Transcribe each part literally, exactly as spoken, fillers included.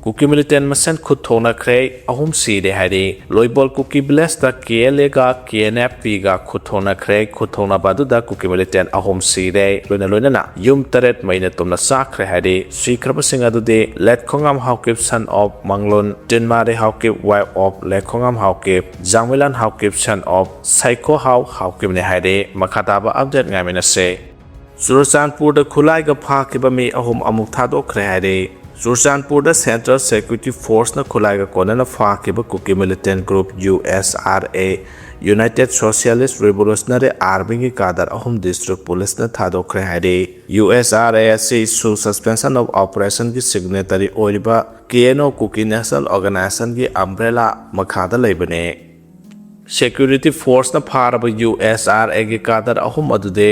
ꯀꯨꯀꯤ ꯃꯤꯂꯤꯇꯦꯟ ꯃꯁꯦꯟ ꯈꯨꯠ ꯊꯣꯛꯅꯈ꯭ꯔꯦ, ꯑꯍꯨꯝ ꯁꯤꯔꯦ ꯍꯥꯏꯔꯤ꯫ ꯂꯣꯏꯕꯣꯜ ꯀꯨꯀꯤ ꯚꯤꯂꯦꯖꯇ ꯀꯦ ꯑꯦꯜ ꯑꯦꯒ ꯀꯦ ꯑꯦꯟ ꯑꯦꯐ ꯄꯤꯒ ꯈꯨꯠ ꯊꯣꯛꯅꯈ꯭ꯔꯦ꯫ ꯈꯨꯠ ꯊꯣꯛꯅꯕ ꯑꯗꯨꯗ ꯀꯨꯀꯤ ꯃꯤꯂꯤꯇꯦꯟ ꯑꯍꯨꯝ ꯁꯤꯔꯦ꯫ ꯂꯣꯏꯅ ꯂꯣꯏꯅꯅ ꯌꯨꯝ ꯇꯔꯦꯠ ꯃꯩꯅ ꯇꯨꯝꯅ ꯆꯥꯛꯈ꯭ꯔꯦ ꯍꯥꯏꯔꯤ꯫ ꯁꯤꯈ꯭ꯔꯕꯁꯤꯡ ꯑꯗꯨꯗꯤ ꯂꯦꯠꯈꯣꯡꯉꯥꯝ Haokip, son of ꯃꯪꯂꯨꯟ, ꯇꯤꯟꯃꯥꯔꯤ Haokip, wife of ꯂꯦꯠꯈꯣꯡꯉꯥꯝ Haokip, ꯖꯥꯡꯃꯤꯂꯥꯟ Haokip, son of ꯁꯥꯏꯈꯣ ꯍꯥꯎ ꯍꯥꯎꯀꯤꯞꯅꯤ ꯍꯥꯏꯔꯤ꯫ ꯃꯈꯥ ꯇꯥꯕ ꯑꯞꯗꯦꯠ ꯉꯥꯏꯃꯤꯟꯅꯁꯦ꯫ ꯆꯨꯔꯆꯥꯟꯄꯨꯔꯗ ꯈꯨꯠꯂꯥꯏꯒ ꯐꯥꯈꯤꯕ ꯃꯤ ꯑꯍꯨꯝ ꯑꯃꯨꯛ ꯊꯥꯗꯣꯛꯈ꯭ꯔꯦ ꯍꯥꯏꯔꯤ꯫ ꯆꯨꯔꯆꯥꯟꯄꯨꯔꯗ ꯁꯦꯟꯇ꯭ꯔꯦꯜ ꯁꯦꯀ꯭ꯌꯨꯔꯤꯇꯤ ꯐꯣꯔꯁꯅ ꯈꯨꯠꯂꯥꯏꯒ ꯀꯣꯟꯅꯅ ꯐꯥꯈꯤꯕ Kuki militant group U S R A, united socialist revolutionary ꯑꯥꯔꯃꯤꯒꯤ ꯀꯥꯗꯔ ꯑꯍꯨꯝ ꯗꯤꯁꯇ꯭ꯔꯤꯛ ꯄꯨꯂꯤꯁꯅ ꯊꯥꯗꯣꯛꯈ꯭ꯔꯦ ꯍꯥꯏꯔꯤ꯫ ꯌꯨ ꯑꯦꯁ ꯑꯥꯔ ꯑꯦ ꯑꯁꯤ ꯁꯨ ꯁꯁꯄꯦꯟꯁꯟ ꯑꯣꯐ ꯑꯣꯄꯔꯦꯁꯟꯒꯤ ꯁꯤꯒꯅꯦꯇꯔꯤ ꯑꯣꯏꯔꯤꯕ ꯀꯦ ꯑꯦꯟ ꯑꯣ ꯀꯨꯀꯤ ꯅꯦꯁꯅꯦꯜ ꯑꯣꯔꯒꯅꯥꯏꯖꯦꯁꯟꯒꯤ ꯑꯝꯕ꯭ꯔꯦꯂꯥ ꯃꯈꯥꯗ ꯂꯩꯕꯅꯤ꯫ ꯁꯦꯀ꯭ꯌꯨꯔꯤꯇꯤ ꯐꯣꯔꯁꯅ ꯐꯥꯔꯕ ꯌꯨ ꯑꯦꯁ ꯑꯥꯔ ꯑꯦꯒꯤ ꯀꯥꯗꯔ ꯑꯍꯨꯝ ꯑꯗꯨꯗꯤ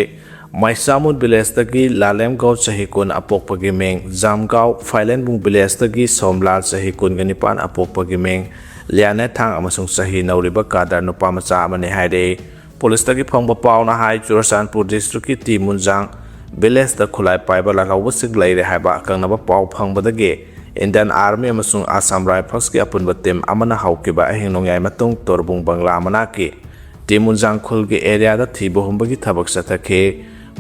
ꯃꯩꯁꯥꯃꯨꯠ ꯚꯤꯂꯦꯖꯇꯒꯤ ꯂꯥꯂꯦꯝꯒꯥꯎ ꯆꯍꯤ ꯀꯨꯟ ꯑꯄꯣꯛꯄꯒꯤ ꯃꯤꯡ, ꯖꯥꯝꯒꯥꯎ ꯐꯥꯏꯂꯦꯟꯕꯨꯡ ꯚꯤꯂꯦꯖꯇꯒꯤ ꯁꯣꯝꯂꯥꯜ ꯆꯍꯤ ꯀꯨꯟꯒ ꯅꯤꯄꯥꯟ ꯑꯄꯣꯛꯄꯒꯤ ꯃꯤꯡ, ꯂꯤꯌꯥꯅꯦꯊꯥꯡ ꯑꯃꯁꯨꯡ ꯆꯍꯤ ꯅꯧꯔꯤꯕ ꯀꯥꯗꯔ ꯅꯨꯄꯥ ꯃꯆꯥ ꯑꯃꯅꯤ ꯍꯥꯏꯔꯤ꯫ ꯄꯨꯂꯤꯁꯇꯒꯤ ꯐꯪꯕ ꯄꯥꯎꯅ ꯍꯥꯏ, ꯆꯨꯔꯆꯥꯟꯄꯨꯔ ꯗꯤꯁꯇ꯭ꯔꯤꯛꯀꯤ ꯇꯤ ꯃꯨꯟꯖꯥꯡ ꯚꯤꯂꯦꯖꯇ ꯈꯨꯠꯂꯥꯏ ꯄꯥꯏꯕ ꯂꯥꯜꯍꯧꯕꯁꯤꯡ ꯂꯩꯔꯦ ꯍꯥꯏꯕ ꯑꯀꯛꯅꯕ ꯄꯥꯎ ꯐꯪꯕꯗꯒꯤ ꯏꯟꯗꯤꯌꯟ ꯑꯥꯔꯃꯤ ꯑꯃꯁꯨꯡ ꯑꯁꯥꯝ ꯔꯥꯏꯐꯜꯁꯀꯤ ꯑꯄꯨꯟꯕ ꯇꯤꯝ ꯑꯃꯅ ꯍꯧꯈꯤꯕ ꯑꯍꯤꯡ ꯅꯣꯡꯌꯥꯏ ꯃꯇꯨꯡ ꯇꯣꯔꯕꯨꯡ ꯕꯪꯒ꯭ꯂꯥ ꯃꯅꯥꯛꯀꯤ ꯇꯤ ꯃꯨꯟꯖꯥꯡ ꯈꯨꯜꯒꯤ ꯑꯦꯔꯤꯌꯥꯗ ꯊꯤꯕ ꯍꯨꯝꯕꯒꯤ ꯊꯕꯛ ꯆꯠꯊꯈꯤ꯫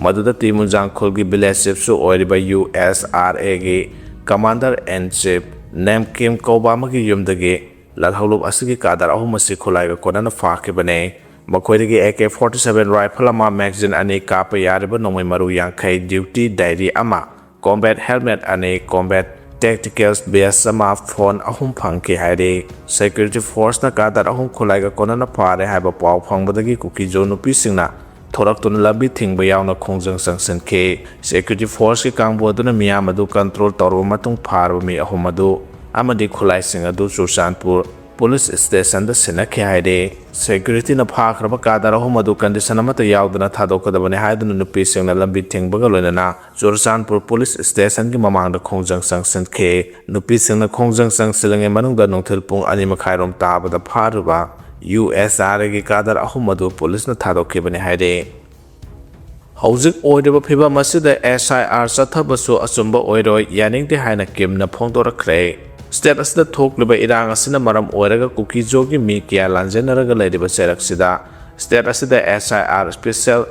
ꯃꯗꯨꯗ ꯇꯤ ꯃꯨꯟꯖꯥꯡ ꯈꯨꯜꯒꯤ ꯚꯤꯂꯦꯖ ꯆꯤꯐꯁꯨ ꯑꯣꯏꯔꯤꯕ ꯌꯨ ꯑꯦꯁ ꯑꯥꯔ ꯑꯦꯒꯤ ꯀꯃꯥꯟꯗꯔ ꯏꯟ ꯆꯤꯐ ꯅꯦꯝꯀꯤꯝ ꯀꯧꯕ ꯑꯃꯒꯤ ꯌꯨꯝꯗꯒꯤ ꯂꯥꯜꯍꯧꯂꯨꯞ ꯑꯁꯤꯒꯤ ꯀꯥꯗꯔ ꯑꯍꯨꯝ ꯑꯁꯤ ꯈꯨꯠꯂꯥꯏꯒ ꯀꯣꯟꯅꯅ ꯐꯥꯈꯤꯕꯅꯤ꯫ ꯃꯈꯣꯏꯗꯒꯤ A K forty seven rifle ꯑꯃ, ꯃꯦꯒꯥꯖꯤꯟ ꯑꯅꯤ, ꯀꯥꯞꯄ ꯌꯥꯔꯤꯕ ꯅꯣꯡꯃꯩ ꯃꯔꯨ ꯌꯥꯡꯈꯩ, ꯗ꯭ꯌꯨꯇꯤ ꯗꯥꯏꯔꯤ ꯑꯃ, ꯀꯣꯝꯕꯦꯠ ꯍꯦꯜꯃꯦꯠ ꯑꯅꯤ, ꯀꯣꯝꯕꯦꯠ ꯇꯦꯛꯇꯤꯀꯦꯜ ꯕꯦꯖ ꯑꯃ, ꯐꯣꯟ ꯑꯍꯨꯝ ꯐꯪꯈꯤ ꯍꯥꯏꯔꯤ꯫ ꯁꯦꯀ꯭ꯌꯨꯔꯤꯇꯤ ꯐꯣꯔꯁꯅ ꯀꯥꯗꯔ ꯑꯍꯨꯝ ꯈꯨꯠꯂꯥꯏꯒ ꯀꯣꯟꯅꯅ ꯐꯥꯔꯦ ꯍꯥꯏꯕ ꯄꯥꯎ ꯐꯪꯕꯗꯒꯤ ꯀꯨꯀꯤꯖꯣ ꯅꯨꯄꯤꯁꯤꯡꯅ ꯊꯣꯔꯛꯇꯨꯅ ꯂꯝꯕꯤ ꯊꯤꯡꯕ ꯌꯥꯎꯅ ꯈꯣꯡꯖꯪ ꯆꯪꯁꯤꯟꯈꯤ꯫ ꯁꯦꯀ꯭ꯌꯨꯔꯤꯇꯤ ꯐꯣꯔꯁꯀꯤ ꯀꯥꯡꯕꯨ ꯑꯗꯨꯅ ꯃꯤꯌꯥꯝ ꯑꯗꯨ ꯀꯟꯇ꯭ꯔꯣꯜ ꯇꯧꯔꯕ ꯃꯇꯨꯡ ꯐꯥꯔꯕ ꯃꯤ ꯑꯍꯨꯝ ꯑꯗꯨ ꯑꯃꯗꯤ ꯈꯨꯠꯂꯥꯏꯁꯤꯡ ꯑꯗꯨ ꯆꯨꯔꯆꯥꯟꯄꯨꯔ ꯄꯨꯂꯤꯁ ꯁ꯭ꯇꯦꯁꯟꯗ ꯁꯤꯟꯅꯈꯤ ꯍꯥꯏꯔꯤ꯫ ꯁꯦꯀ꯭ꯌꯨꯔꯤꯇꯤꯅ ꯐꯥꯈ꯭ꯔꯕ ꯀꯥꯗꯔ ꯑꯍꯨꯝ ꯑꯗꯨ ꯀꯟꯗꯤꯁꯟ ꯑꯃꯠꯇ ꯌꯥꯎꯗꯅ ꯊꯥꯗꯣꯛꯀꯗꯕꯅꯤ ꯍꯥꯏꯗꯨꯅ ꯅꯨꯄꯤꯁꯤꯡꯅ ꯂꯝꯕꯤ ꯊꯤꯡꯕꯒ ꯂꯣꯏꯅꯅ ꯆꯨꯔꯆꯥꯟꯄꯨꯔ ꯄꯨꯂꯤꯁ ꯁ꯭ꯇꯦꯁꯟꯒꯤ ꯃꯃꯥꯡꯗ ꯈꯣꯡꯖꯪ ꯆꯪꯁꯤꯟꯈꯤ꯫ ꯅꯨꯄꯤꯁꯤꯡꯅ ꯈꯣꯡꯖꯪ ꯆꯪꯁꯤꯜꯂꯤꯉꯩ ꯃꯅꯨꯡꯗ ꯅꯨꯡꯊꯤꯜ ꯄꯨꯡ ꯑꯅꯤ ꯃꯈꯥꯏꯔꯣꯝ ꯇꯥꯕꯗ ꯐꯥꯔꯨꯕ ꯌꯨ ꯑꯦꯁ ꯑꯥꯔ ꯑꯦꯒꯤ ꯀꯥꯗꯔ ꯑꯍꯨꯝ ꯑꯗꯨ ꯄꯨꯂꯤꯁꯅ ꯊꯥꯗꯣꯛꯈꯤꯕꯅꯤ ꯍꯥꯏꯔꯤ꯫ ꯍꯧꯖꯤꯛ ꯑꯣꯏꯔꯤꯕ ꯐꯤꯕꯝ ꯑꯁꯤꯗ ꯑꯦꯁ ꯑꯥꯏ ꯑꯥꯔ ꯆꯠꯊꯕꯁꯨ ꯑꯆꯨꯝꯕ ꯑꯣꯏꯔꯣꯏ, ꯌꯥꯅꯤꯡꯗꯦ ꯍꯥꯏꯅ ꯀꯤꯝꯅ ꯐꯣꯡꯗꯣꯔꯛꯈ꯭ꯔꯦ꯫ ꯁ꯭ꯇꯦꯠ ꯑꯁꯤꯗ ꯊꯣꯛꯂꯤꯕ ꯏꯔꯥꯡ ꯑꯁꯤꯅ ꯃꯔꯝ ꯑꯣꯏꯔꯒ ꯀꯨꯀꯤꯖꯣꯒꯤ ꯃꯤ ꯀꯌꯥ ꯂꯥꯟꯖꯦꯟꯅꯔꯒ ꯂꯩꯔꯤꯕ ꯆꯩꯔꯛꯁꯤꯗ ꯁ꯭ꯇꯦꯠ ꯑꯁꯤꯗ S I R, Special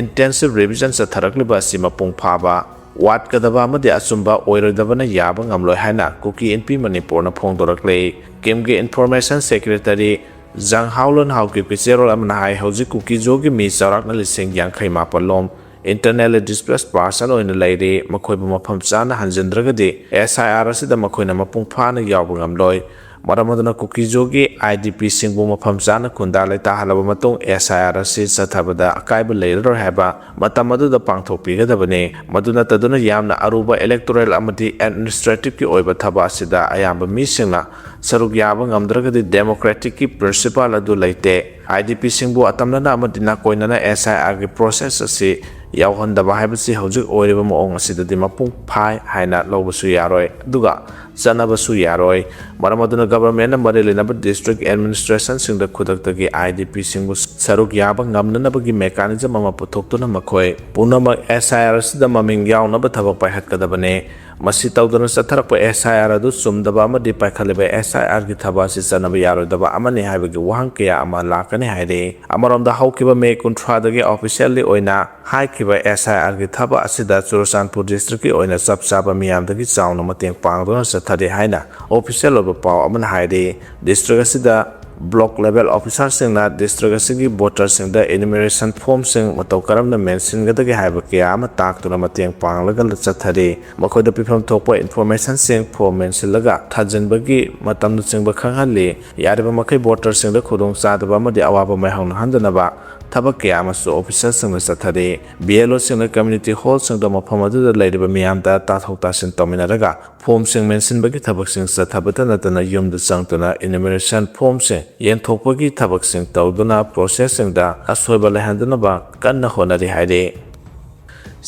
Intensive Revision, ꯆꯠꯊꯔꯛꯂꯤꯕ ꯑꯁꯤ ꯃꯄꯨꯡ ꯐꯥꯕ, ꯋꯥꯠꯀꯗꯕ ꯑꯃꯗꯤ ꯑꯆꯨꯝꯕ ꯑꯣꯏꯔꯣꯏꯗꯕꯅ ꯌꯥꯕ ꯉꯝꯂꯣꯏ ꯍꯥꯏꯅ ꯀꯨꯀꯤ ꯏꯟꯄꯤ ꯃꯅꯤꯄꯨꯔꯅ ꯐꯣꯡꯗꯣꯔꯛꯂꯤ꯫ ꯀꯤꯝꯒꯤ ꯏꯟꯐꯣꯔꯃꯦꯁꯟ ꯁꯦꯀ꯭ꯔꯦꯇꯔꯤ ꯖꯪ ꯍꯥꯎꯂꯨꯟ ꯍꯥꯎꯀꯤꯞꯀꯤ ꯆꯦꯔꯣꯜ ꯑꯃꯅ ꯍꯥꯏ, ꯍꯧꯖꯤꯛ ꯀꯨꯀꯤꯖꯣꯒꯤ ꯃꯤ ꯆꯥꯎꯔꯥꯛꯅ ꯂꯤꯁꯤꯡ ꯌꯥꯡꯈꯩ ꯃꯥꯄꯜ ꯂꯣꯝ internally displaced person ꯑꯣꯏꯅ ꯂꯩꯔꯤ꯫ ꯃꯈꯣꯏꯕꯨ ꯃꯐꯝ ꯆꯥꯅ ꯍꯟꯖꯤꯟꯗ꯭ꯔꯒꯗꯤ S I R ꯑꯁꯤꯗ ꯃꯈꯣꯏꯅ ꯃꯄꯨꯡ ꯐꯥꯅ ꯌꯥꯎꯕ ꯉꯝꯂꯣꯏ꯫ ꯃꯔꯝ ꯑꯗꯨꯅ ꯀꯨꯀꯤꯖꯣꯒꯤ I D P ꯁꯤꯡꯕꯨ ꯃꯐꯝ ꯆꯥꯅ ꯈꯨꯟꯗꯥ ꯂꯩꯇꯥꯍꯜꯂꯕ ꯃꯇꯨꯡ S I R ꯑꯁꯤ ꯆꯠꯊꯕꯗ ꯑꯀꯥꯏꯕ ꯂꯩꯔꯔꯣꯏ ꯍꯥꯏꯕ ꯃꯇꯝ ꯑꯗꯨꯗ ꯄꯥꯡꯊꯣꯛꯄꯤꯒꯗꯕꯅꯤ꯫ ꯃꯗꯨ ꯅꯠꯇꯗꯨꯅ ꯌꯥꯝꯅ ꯑꯔꯨꯕ electoral ꯑꯃꯗꯤ administrative ꯀꯤ ꯑꯣꯏꯕ ꯊꯕꯛ ꯑꯁꯤꯗ ꯑꯌꯥꯝꯕ ꯃꯤꯁꯤꯡꯅ ꯁꯔꯨꯛ ꯌꯥꯕ ꯉꯝꯗ꯭ꯔꯒꯗꯤ democratic ꯀꯤ principle ꯑꯗꯨ ꯂꯩꯇꯦ꯫ I D P ꯁꯤꯡꯕꯨ ꯑꯇꯝꯅꯅ ꯑꯃꯗꯤ ꯅꯥꯀꯣꯏꯅꯅ S I R ꯒꯤ process ꯑꯁꯤ ꯌꯥꯎꯍꯟꯗꯕ ꯍꯥꯏꯕꯁꯤ ꯍꯧꯖꯤꯛ ꯑꯣꯏꯔꯤꯕ ꯃꯑꯣꯡ ꯑꯁꯤꯗꯗꯤ ꯃꯄꯨꯡ ꯐꯥꯏ ꯍꯥꯏꯅ ꯂꯧꯕꯁꯨ ꯌꯥꯔꯣꯏ, ꯑꯗꯨꯒ ꯆꯠꯅꯕꯁꯨ ꯌꯥꯔꯣꯏ꯫ ꯃꯔꯝ ꯑꯗꯨꯅ government ꯅ ꯃꯔꯤ ꯂꯩꯅꯕ district administration ꯁꯤꯡꯗ ꯈꯨꯗꯛꯇꯒꯤ I D P ꯁꯤꯡꯕꯨ ꯁꯔꯨꯛ ꯌꯥꯕ ꯉꯝꯅꯅꯕꯒꯤ mechanism ꯑꯃ ꯄꯨꯊꯣꯛꯇꯨꯅ ꯃꯈꯣꯏ ꯄꯨꯝꯅꯃꯛ S I R ꯑꯁꯤꯗ ꯃꯃꯤꯡ ꯌꯥꯎꯅꯕ ꯊꯕꯛ ꯄꯥꯏꯈꯠꯀꯗꯕꯅꯤ꯫ ꯃꯁꯤ ꯇꯧꯗꯨꯅ ꯆꯠꯊꯔꯛꯄ S I R ꯑꯗꯨ ꯆꯨꯝꯗꯕ ꯑꯃꯗꯤ ꯄꯥꯏꯈꯠꯂꯤꯕ S I R ꯒꯤ ꯊꯕꯛ ꯑꯁꯤ ꯆꯠꯅꯕ ꯌꯥꯔꯣꯏꯗꯕ ꯑꯃꯅꯤ ꯍꯥꯏꯕꯒꯤ ꯋꯥꯍꯪ ꯀꯌꯥ ꯑꯃ ꯂꯥꯛꯀꯅꯤ ꯍꯥꯏꯔꯤ꯫ ꯑꯃꯔꯣꯝꯗ ꯍꯧꯈꯤꯕ May ꯀꯨꯟꯊ꯭ꯔꯥꯗꯒꯤ officially ꯑꯣꯏꯅ ꯍꯥꯏꯈꯤꯕ S I R ꯒꯤ ꯊꯕꯛ ꯑꯁꯤꯗ ꯆꯨꯔꯆꯥꯟꯄꯨꯔ district ꯀꯤ ꯑꯣꯏꯅ ꯆꯞ ꯆꯥꯕ ꯃꯤꯌꯥꯝꯗꯒꯤ ꯆꯥꯎꯅ ꯃꯇꯦꯡ ꯄꯥꯡꯗꯨꯅ ꯆꯠꯊꯔꯤ ꯍꯥꯏꯅ official ꯑꯣꯏꯕ ꯄꯥꯎ ꯑꯃꯅ ꯍꯥꯏꯔꯤ꯫ District ꯑꯁꯤꯗ block level officer ꯁꯤꯡꯅ district ꯑꯁꯤꯒꯤ voter ꯁꯤꯡꯗ enumeration form ꯁꯤꯡ ꯃꯇꯧ ꯀꯔꯝꯅ ꯃꯦꯟꯁꯤꯟꯒꯗꯒꯦ ꯍꯥꯏꯕ ꯀꯌꯥ ꯑꯃ ꯇꯥꯛꯇꯨꯅ ꯃꯇꯦꯡ ꯄꯥꯡꯂꯒ ꯆꯠꯊꯔꯤ꯫ ꯃꯈꯣꯏꯗ ꯄꯤꯐꯝ ꯊꯣꯛꯄ information ꯁꯤꯡ form ꯃꯦꯟꯁꯤꯜꯂꯒ ꯊꯥꯖꯤꯟꯕꯒꯤ ꯃꯇꯝꯅꯆꯤꯡꯕ ꯈꯪꯍꯜꯂꯤ꯫ ꯌꯥꯔꯤꯕ ꯃꯈꯩ voter ꯁꯤꯡꯗ ꯈꯨꯗꯣꯡꯆꯥꯗꯕ ꯑꯃꯗꯤ ꯑꯋꯥꯕ ꯃꯥꯌꯣꯛꯅꯍꯟꯗꯅꯕ ꯊꯕꯛ ꯀꯌꯥ ꯑꯃꯁꯨ officer ꯁꯤꯡꯅ ꯆꯠꯊꯔꯤ꯫ B L O ꯁꯤꯡꯅ community hall ꯁꯤꯡꯗ ꯃꯐꯝ ꯑꯗꯨꯗ ꯂꯩꯔꯤꯕ ꯃꯤꯌꯥꯝꯗ ꯇꯥꯊꯣꯛ ꯇꯥꯁꯤꯟ ꯇꯧꯃꯤꯟꯅꯔꯒ form ꯁꯤꯡ ꯃꯦꯟꯁꯤꯟꯕꯒꯤ ꯊꯕꯛꯁꯤꯡ ꯆꯠꯊꯕꯇ ꯅꯠꯇꯅ ꯌꯨꯝꯗ ꯆꯪꯗꯨꯅ enumeration form ꯁꯤꯡ ꯌꯦꯟꯊꯣꯛꯄꯒꯤ ꯊꯕꯛꯁꯤꯡ ꯇꯧꯗꯨꯅ process ꯁꯤꯡꯗ ꯑꯁꯣꯏꯕ ꯂꯩꯍꯟꯗꯅꯕ ꯀꯟꯅ ꯍꯣꯠꯅꯔꯤ ꯍꯥꯏꯔꯤ꯫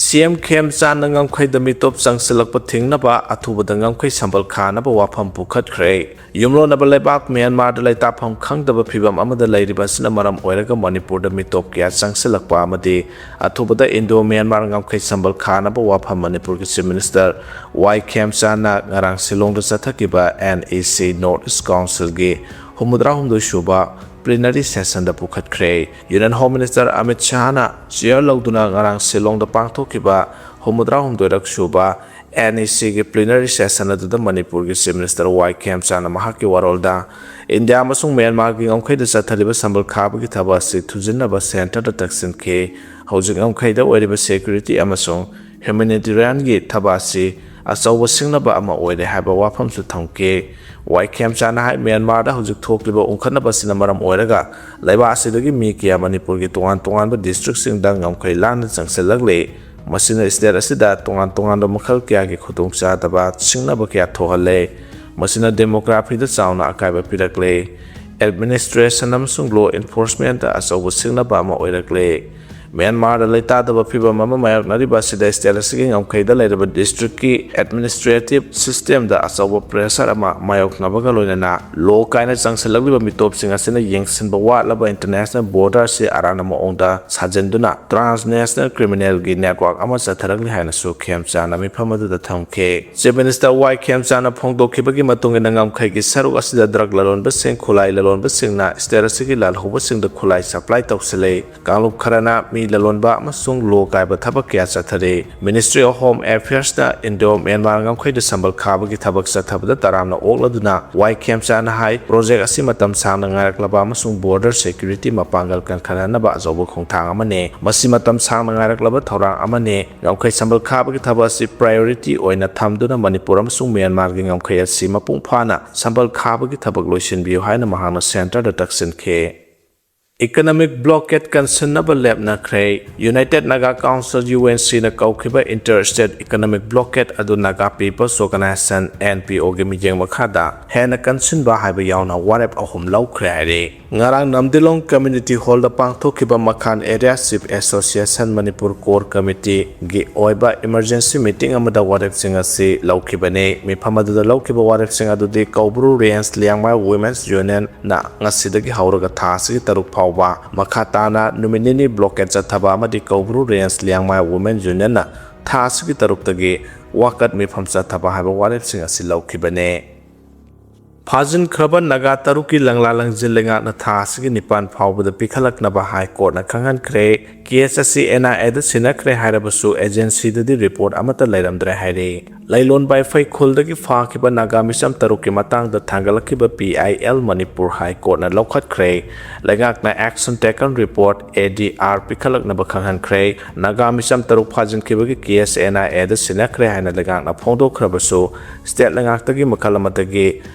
ꯁꯤ ꯑꯦꯝ ꯈꯦꯝꯆꯥꯟꯅ ꯉꯝꯈꯩꯗ ꯃꯤꯇꯣꯞ ꯆꯪꯁꯤꯜꯂꯛꯄ ꯊꯤꯡꯅꯕ ꯑꯊꯨꯕꯗ ꯉꯝꯈꯩ ꯁꯝꯕꯜ ꯈꯥꯅꯕ ꯋꯥꯐꯝ ꯄꯨꯈꯠꯈ꯭ꯔꯦ꯫ ꯌꯨꯝꯂꯣꯟꯅꯕ ꯂꯩꯕꯥꯛ ꯃ꯭ꯌꯥꯟꯃꯥꯔꯗ ꯂꯩꯇꯥꯐꯝ ꯈꯪꯗꯕ ꯐꯤꯚꯝ ꯑꯃꯗ ꯂꯩꯔꯤꯕ ꯑꯁꯤꯅ ꯃꯔꯝ ꯑꯣꯏꯔꯒ ꯃꯅꯤꯄꯨꯔꯗ ꯃꯤꯇꯣꯞ ꯀꯌꯥ ꯆꯪꯁꯤꯜꯂꯛꯄ ꯑꯃꯗꯤ ꯑꯊꯨꯕꯗ ꯏꯟꯗꯣ ꯃ꯭ꯌꯥꯟꯃꯥꯔ ꯉꯝꯈꯩ ꯁꯝꯕꯜ ꯈꯥꯅꯕ ꯋꯥꯐꯝ ꯃꯅꯤꯄꯨꯔꯒꯤ ꯆꯤꯐ ꯃꯤꯅꯤꯁꯇꯔ ꯋꯥꯏ ꯈꯦꯝꯆꯥꯟꯅ ꯉꯔꯥꯡ ꯁꯤꯂꯣꯡꯗ ꯆꯠꯊꯈꯤꯕ ꯑꯦꯟ ꯏ ꯁꯤ ꯅꯣꯔꯠ ꯏꯁ ꯀꯥꯎꯟꯁꯤꯜꯒꯤ ꯍꯨꯝꯐꯨꯇꯔꯥꯍꯨꯝꯗꯣꯏ ꯁꯨꯕ ꯄ꯭ꯂꯤꯅꯔꯤ ꯁꯦꯁꯟꯗ ꯄꯨꯈꯠꯈ꯭ꯔꯦ꯫ ꯌꯨꯅꯤꯌꯟ ꯍꯣꯝ ꯃꯤꯅꯤꯁꯇꯔ ꯑꯃꯤꯠ ꯁꯥꯍꯅ ꯆꯤꯌꯔ ꯂꯧꯗꯨꯅ ꯉꯔꯥꯡ ꯁꯤꯂꯣꯡꯗ ꯄꯥꯡꯊꯣꯛꯈꯤꯕ ꯍꯨꯝꯐꯨꯇꯔꯥꯍꯨꯝꯗꯣꯏꯔꯛ ꯁꯨꯕ ꯑꯦꯟ ꯏ ꯁꯤꯒꯤ ꯄ꯭ꯂꯤꯅꯔꯤ ꯁꯦꯁꯟ ꯑꯗꯨꯗ ꯃꯅꯤꯄꯨꯔꯒꯤ ꯆꯤꯐ ꯃꯤꯅꯤꯁꯇꯔ ꯋꯥꯏ ꯈꯦꯝꯆꯥꯟꯅ ꯃꯍꯥꯛꯀꯤ ꯋꯥꯔꯣꯜꯗ ꯏꯟꯗꯤꯌꯥ ꯑꯃꯁꯨꯡ ꯃ꯭ꯌꯥꯟꯃꯥꯔꯒꯤ ꯉꯝꯈꯩꯗ ꯆꯠꯊꯔꯤꯕ ꯁꯝꯕꯜ ꯈꯥꯕꯒꯤ ꯊꯕꯛ ꯑꯁꯤ ꯊꯨꯖꯤꯟꯅꯕ ꯁꯦꯟꯇꯔꯗ ꯇꯛꯁꯤꯟꯈꯤ꯫ ꯍꯧꯖꯤꯛ ꯉꯝꯈꯩꯗ ꯑꯣꯏꯔꯤꯕ ꯁꯦꯀ꯭ꯌꯨꯔꯤꯇꯤ ꯑꯃꯁꯨꯡ ꯍ꯭ꯌꯨꯃꯦꯅꯤꯇꯦꯔꯤꯌꯟꯒꯤ ꯊꯕꯛ ꯑꯁꯤ ꯑꯆꯧꯕ ꯁꯤꯡꯅꯕ ꯑꯃ ꯑꯣꯏꯔꯦ ꯍꯥꯏꯕ ꯋꯥꯐꯝꯁꯨ ꯊꯝꯈꯤ꯫ ꯋꯥꯏ ꯈꯦꯝꯆꯥꯟꯅ ꯍꯥꯏ, ꯃ꯭ꯌꯥꯟꯃꯥꯔꯗ ꯍꯧꯖꯤꯛ ꯊꯣꯛꯂꯤꯕ ꯎꯪꯈꯠꯅꯕ ꯑꯁꯤꯅ ꯃꯔꯝ ꯑꯣꯏꯔꯒ ꯂꯩꯕꯥꯛ ꯑꯁꯤꯗꯒꯤ ꯃꯤ ꯀꯌꯥ ꯃꯅꯤꯄꯨꯔꯒꯤ ꯇꯣꯉꯥꯟ ꯇꯣꯉꯥꯟꯕ ꯗꯤꯁꯇ꯭ꯔꯤꯛꯁꯤꯡꯗ ꯉꯝꯈꯩ ꯂꯥꯟꯅ ꯆꯪꯁꯤꯜꯂꯛꯂꯤ꯫ ꯃꯁꯤꯅ ꯁ꯭ꯇꯦꯠ ꯑꯁꯤꯗ ꯇꯣꯉꯥꯟ ꯇꯣꯉꯥꯟꯕ ꯃꯈꯜ ꯀꯌꯥꯒꯤ ꯈꯨꯗꯣꯡꯆꯥꯗꯕ ꯁꯤꯡꯅꯕ ꯀꯌꯥ ꯊꯣꯛꯍꯜꯂꯦ꯫ ꯃꯁꯤꯅ ꯗꯦꯃꯣꯒ꯭ꯔꯥꯐꯤꯗ ꯆꯥꯎꯅ ꯑꯀꯥꯏꯕ ꯄꯤꯔꯛꯂꯦ꯫ ꯑꯦꯗꯃꯤꯅꯤꯁꯇ꯭ꯔꯦꯁꯟ ꯑꯃꯁꯨꯡ ꯂꯣ ꯏꯟꯐꯣꯔꯁꯃꯦꯟꯇ ꯑꯆꯧꯕ ꯁꯤꯡꯅꯕ ꯑꯃ ꯑꯣꯏꯔꯛꯂꯦ꯫ ꯃ꯭ꯌꯥꯟꯃꯥꯔꯗ ꯂꯩꯇꯥꯗꯕ ꯐꯤꯚꯝ ꯑꯃ ꯃꯥꯌꯣꯛꯅꯔꯤꯕ ꯑꯁꯤꯗ ꯁ꯭ꯇꯦꯠ ꯑꯁꯤꯒꯤ ꯉꯝꯈꯩꯗ ꯂꯩꯔꯕ ꯗꯤꯁꯇ꯭ꯔꯤꯛꯀꯤ ꯑꯦꯗꯃꯤꯅꯤꯁꯇ꯭ꯔꯦꯇꯤꯚ ꯁꯤꯁꯇꯦꯝꯗ ꯑꯆꯧꯕ ꯄ꯭ꯔꯦꯁꯔ ꯑꯃ ꯃꯥꯌꯣꯛꯅꯕꯒ ꯂꯣꯏꯅꯅ ꯂꯣ ꯀꯥꯏꯅ ꯆꯪꯁꯤꯜꯂꯛꯂꯤꯕ ꯃꯤꯇꯣꯞꯁꯤꯡ ꯑꯁꯤꯅ ꯌꯦꯡꯁꯤꯟꯕ ꯋꯥꯠꯂꯕ ꯏꯟꯇꯔꯅꯦꯁꯅꯦꯜ ꯕꯣꯔꯗꯔ ꯑꯁꯤ ꯑꯔꯥꯟꯕ ꯃꯑꯣꯡꯗ ꯁꯥꯖꯤꯟꯗꯨꯅ ꯇ꯭ꯔꯥꯟꯁꯅꯦꯁꯅꯦꯜ ꯀ꯭ꯔꯤꯃꯤꯅꯦꯜꯒꯤ ꯅꯦꯠꯋꯥꯔꯛ ꯑꯃ ꯆꯠꯊꯔꯛꯂꯤ ꯍꯥꯏꯅꯁꯨ ꯈꯦꯝꯆꯥꯟꯅ ꯃꯤꯐꯝ ꯑꯗꯨꯗ ꯊꯝꯈꯤ꯫ ꯆꯤꯐ ꯃꯤꯅꯤꯁꯇꯔ ꯋꯥꯏ ꯈꯦꯝꯆꯥꯟꯅ ꯐꯣꯡꯗꯣꯛꯈꯤꯕꯒꯤ ꯃꯇꯨꯡ ꯏꯟꯅ ꯉꯝꯈꯩꯒꯤ ꯁꯔꯨꯛ ꯑꯁꯤꯗ ꯗ꯭ꯔꯒ ꯂꯂꯣꯟꯕꯁꯤꯡ, ꯈꯨꯠꯂꯥꯏ ꯂꯂꯣꯟꯕꯁꯤꯡꯅ ꯁ꯭ꯇꯦꯠ ꯑꯁꯤꯒꯤ ꯂꯥꯜꯍꯧꯕꯁꯤꯡꯗ ꯈꯨꯠꯂꯥꯏ ꯁꯄ꯭ꯂꯥꯏ ꯇꯧꯁꯤꯜꯂꯤ꯫ ꯀꯥꯡꯂꯨꯞ ꯈꯔꯅ ꯃꯤ ꯂꯂꯣꯟꯕ ꯑꯃꯁꯨꯡ ꯂꯣ ꯀꯥꯏꯕ ꯊꯕꯛ ꯀꯌꯥ ꯆꯠꯊꯔꯤ꯫ ꯃꯤꯅꯤꯁꯇ꯭ꯔꯤ ꯑꯣꯐ ꯍꯣꯝ ꯑꯦꯐꯤꯌꯔꯁꯅ ꯏꯟꯗꯣ ꯃ꯭ꯌꯥꯟꯃꯥꯔ ꯉꯝꯈꯩꯗ ꯁꯝꯕꯜ ꯈꯥꯕꯒꯤ ꯊꯕꯛ ꯆꯠꯊꯕꯗ ꯇꯔꯥꯝꯅ ꯑꯣꯛꯂꯗꯨꯅ ꯋꯥꯏ ꯈꯦꯝꯆꯥꯟꯅ ꯍꯥꯏ, ꯄ꯭ꯔꯣꯖꯦꯛ ꯑꯁꯤ ꯃꯇꯝ ꯁꯥꯡꯅ ꯉꯥꯏꯔꯛꯂꯕ ꯑꯃꯁꯨꯡ ꯕꯣꯔꯗꯔ ꯁꯦꯀ꯭ꯌꯨꯔꯤꯇꯤ ꯃꯄꯥꯡꯒꯜ ꯀꯟꯈꯠꯍꯟꯅꯕ ꯑꯆꯧꯕ ꯈꯣꯡꯊꯥꯡ ꯑꯃꯅꯤ꯫ ꯃꯁꯤ ꯃꯇꯝ ꯁꯥꯡꯅ ꯉꯥꯏꯔꯛꯂꯕ ꯊꯧꯔꯥꯡ ꯑꯃꯅꯤ꯫ ꯉꯝꯈꯩ ꯁꯝꯕꯜ ꯈꯥꯕꯒꯤ ꯊꯕꯛ ꯑꯁꯤ ꯄ꯭ꯔꯥꯏꯌꯣꯔꯤꯇꯤ ꯑꯣꯏꯅ ꯊꯝꯗꯨꯅ ꯃꯅꯤꯄꯨꯔ ꯑꯃꯁꯨꯡ ꯃ꯭ꯌꯥꯟꯃꯥꯔꯒꯤ ꯉꯝꯈꯩ ꯑꯁꯤ ꯃꯄꯨꯡ ꯐꯥꯅ ꯁꯝꯕꯜ ꯈꯥꯕꯒꯤ ꯊꯕꯛ ꯂꯣꯏꯁꯤꯟꯕꯤꯌꯨ ꯍꯥꯏꯅ ꯃꯍꯥꯛꯅ ꯁꯦꯟꯇꯔꯗ ꯇꯛꯁꯤꯟꯈꯤ꯫ ꯏꯀꯣꯅꯣꯃꯤꯛ ꯕ꯭ꯂꯣꯀꯦꯠ ꯀꯟꯁꯤꯟꯅꯕ ꯂꯦꯞꯅꯈ꯭ꯔꯦ꯫ United Naga council, U N ꯁꯤꯅ ꯀꯧꯈꯤꯕ ꯏꯟꯇꯔ ꯁ꯭ꯇꯦꯠ ꯏꯀꯣꯅꯣꯃꯤꯛ ꯕ꯭ꯂꯣꯀꯦꯠ ꯑꯗꯨ Naga peoples organisation, N P ꯑꯣꯒꯤ ꯃꯤꯠꯌꯦꯡ ꯃꯈꯥꯗ ꯍꯦꯟꯅ ꯀꯟꯁꯤꯟꯕ ꯍꯥꯏꯕ ꯌꯥꯎꯅ ꯋꯥꯔꯦꯞ ꯑꯍꯨꯝ ꯂꯧꯈ꯭ꯔꯦ ꯍꯥꯏꯔꯦ꯫ ꯉꯔꯥꯡ ꯅꯝꯗꯤꯂꯣꯡ ꯀꯝꯃ꯭ꯌꯨꯅꯤꯇꯤ ꯍꯣꯜꯗ ꯄꯥꯡꯊꯣꯛꯈꯤꯕ ꯃꯈꯥꯟ area chief association Manipur core ꯀꯃꯤꯇꯤꯒꯤ ꯑꯣꯏꯕ ꯏꯃꯔꯖꯦꯟꯁꯤ ꯃꯤꯇꯤꯡ ꯑꯃꯗ ꯋꯥꯔꯦꯞꯁꯤꯡ ꯑꯁꯤ ꯂꯧꯈꯤꯕꯅꯤ꯫ ꯃꯤꯐꯝ ꯑꯗꯨꯗ ꯂꯧꯈꯤꯕ ꯋꯥꯔꯦꯞꯁꯤꯡ ꯑꯗꯨꯗꯤ ꯀꯧꯕ꯭ꯔꯨ ꯔꯦꯟꯖ ꯂꯤꯌꯥꯡꯃꯥꯏ ꯋꯨꯃꯦꯟꯁ ꯌꯨꯅꯤꯌꯟꯅ ꯉꯁꯤꯗꯒꯤ ꯍꯧꯔꯒ ꯊꯥ ꯑꯁꯤꯒꯤ ꯇꯔꯨꯛ ꯐꯥꯎꯕ ꯃꯈꯥ ꯇꯥꯅ ꯅꯨꯃꯤꯠ ꯅꯤꯅꯤ ꯕ꯭ꯂꯣꯀꯦꯠ ꯆꯠꯊꯕ ꯑꯃꯗꯤ ꯀꯧꯕ꯭ꯔꯨ ꯔꯦꯟꯖ ꯂꯤꯌꯥꯡꯃꯥꯏ ꯋꯨꯃꯦꯟ ꯌꯨꯅꯤꯌꯟꯅ ꯊꯥ ꯑꯁꯤꯒꯤ ꯇꯔꯨꯛꯇꯒꯤ ꯋꯥꯀꯠ ꯃꯤꯐꯝ ꯆꯠꯊꯕ ꯍꯥꯏꯕ ꯋꯥꯔꯦꯞꯁꯤꯡ ꯑꯁꯤ ꯂꯧꯈꯤꯕꯅꯤ꯫ ꯐꯥꯖꯤꯟꯈ꯭ꯔꯕ ꯅꯥꯒꯥ ꯇꯔꯨꯛꯀꯤ ꯂꯪꯂꯥ ꯂꯪꯖꯤꯜ ꯂꯩꯉꯥꯛꯅ ꯊꯥ ꯑꯁꯤꯒꯤ ꯅꯤꯄꯥꯟ ꯐꯥꯎꯕꯗ ꯄꯤꯈꯠꯂꯛꯅꯕ ꯍꯥꯏ ꯀꯣꯔꯠꯅ ꯈꯪꯍꯟꯈ꯭ꯔꯦ꯫ ꯀꯦꯁ ꯑꯁꯤ ꯑꯦꯟ ꯑꯥꯏ ꯑꯦꯗ ꯁꯤꯟꯅꯈ꯭ꯔꯦ ꯍꯥꯏꯔꯕꯁꯨ ꯑꯦꯖꯦꯟꯁꯤꯗꯗꯤ ꯔꯤꯄꯣꯔꯠ ꯑꯃꯠꯇ ꯂꯩꯔꯝꯗ꯭ꯔꯦ ꯍꯥꯏꯔꯤ꯫ ꯂꯩꯂꯣꯟ ꯕꯥꯏꯐꯩ ꯈꯨꯜꯗꯒꯤ ꯐꯥꯈꯤꯕ ꯅꯥꯒꯥ ꯃꯤꯆꯝ ꯇꯔꯨꯛꯀꯤ ꯃꯇꯥꯡꯗ ꯊꯥꯡꯒꯠꯂꯛꯈꯤꯕ ꯄꯤ ꯑꯥꯏ ꯑꯦꯜ ꯃꯅꯤꯄꯨꯔ ꯍꯥꯏ ꯀꯣꯔꯠꯅ ꯂꯧꯈꯠꯈ꯭ꯔꯦ꯫ ꯂꯩꯉꯥꯛꯅ ꯑꯦꯛꯁꯟ ꯇꯦꯀꯟ ꯔꯤꯄꯣꯔꯠ, ꯑꯦ ꯗꯤ ꯑꯥꯔ, ꯄꯤꯈꯠꯂꯛꯅꯕ ꯈꯪꯍꯟꯈ꯭ꯔꯦ꯫ ꯅꯥꯒꯥ ꯃꯤꯆꯝ ꯇꯔꯨꯛ ꯐꯥꯖꯤꯟꯈꯤꯕꯒꯤ ꯀꯦꯁ ꯑꯦꯟ ꯑꯥꯏ ꯑꯦꯗ ꯁꯤꯟꯅꯈ꯭ꯔꯦ ꯍꯥꯏꯅ ꯂꯩꯉꯥꯛꯅ ꯐꯣꯡꯗꯣꯛꯈ꯭ꯔꯕꯁꯨ, ꯁ꯭ꯇꯦꯠ ꯂꯩꯉꯥꯛꯇꯒꯤ ꯃꯈꯜ ꯑꯃꯠꯇꯒꯤ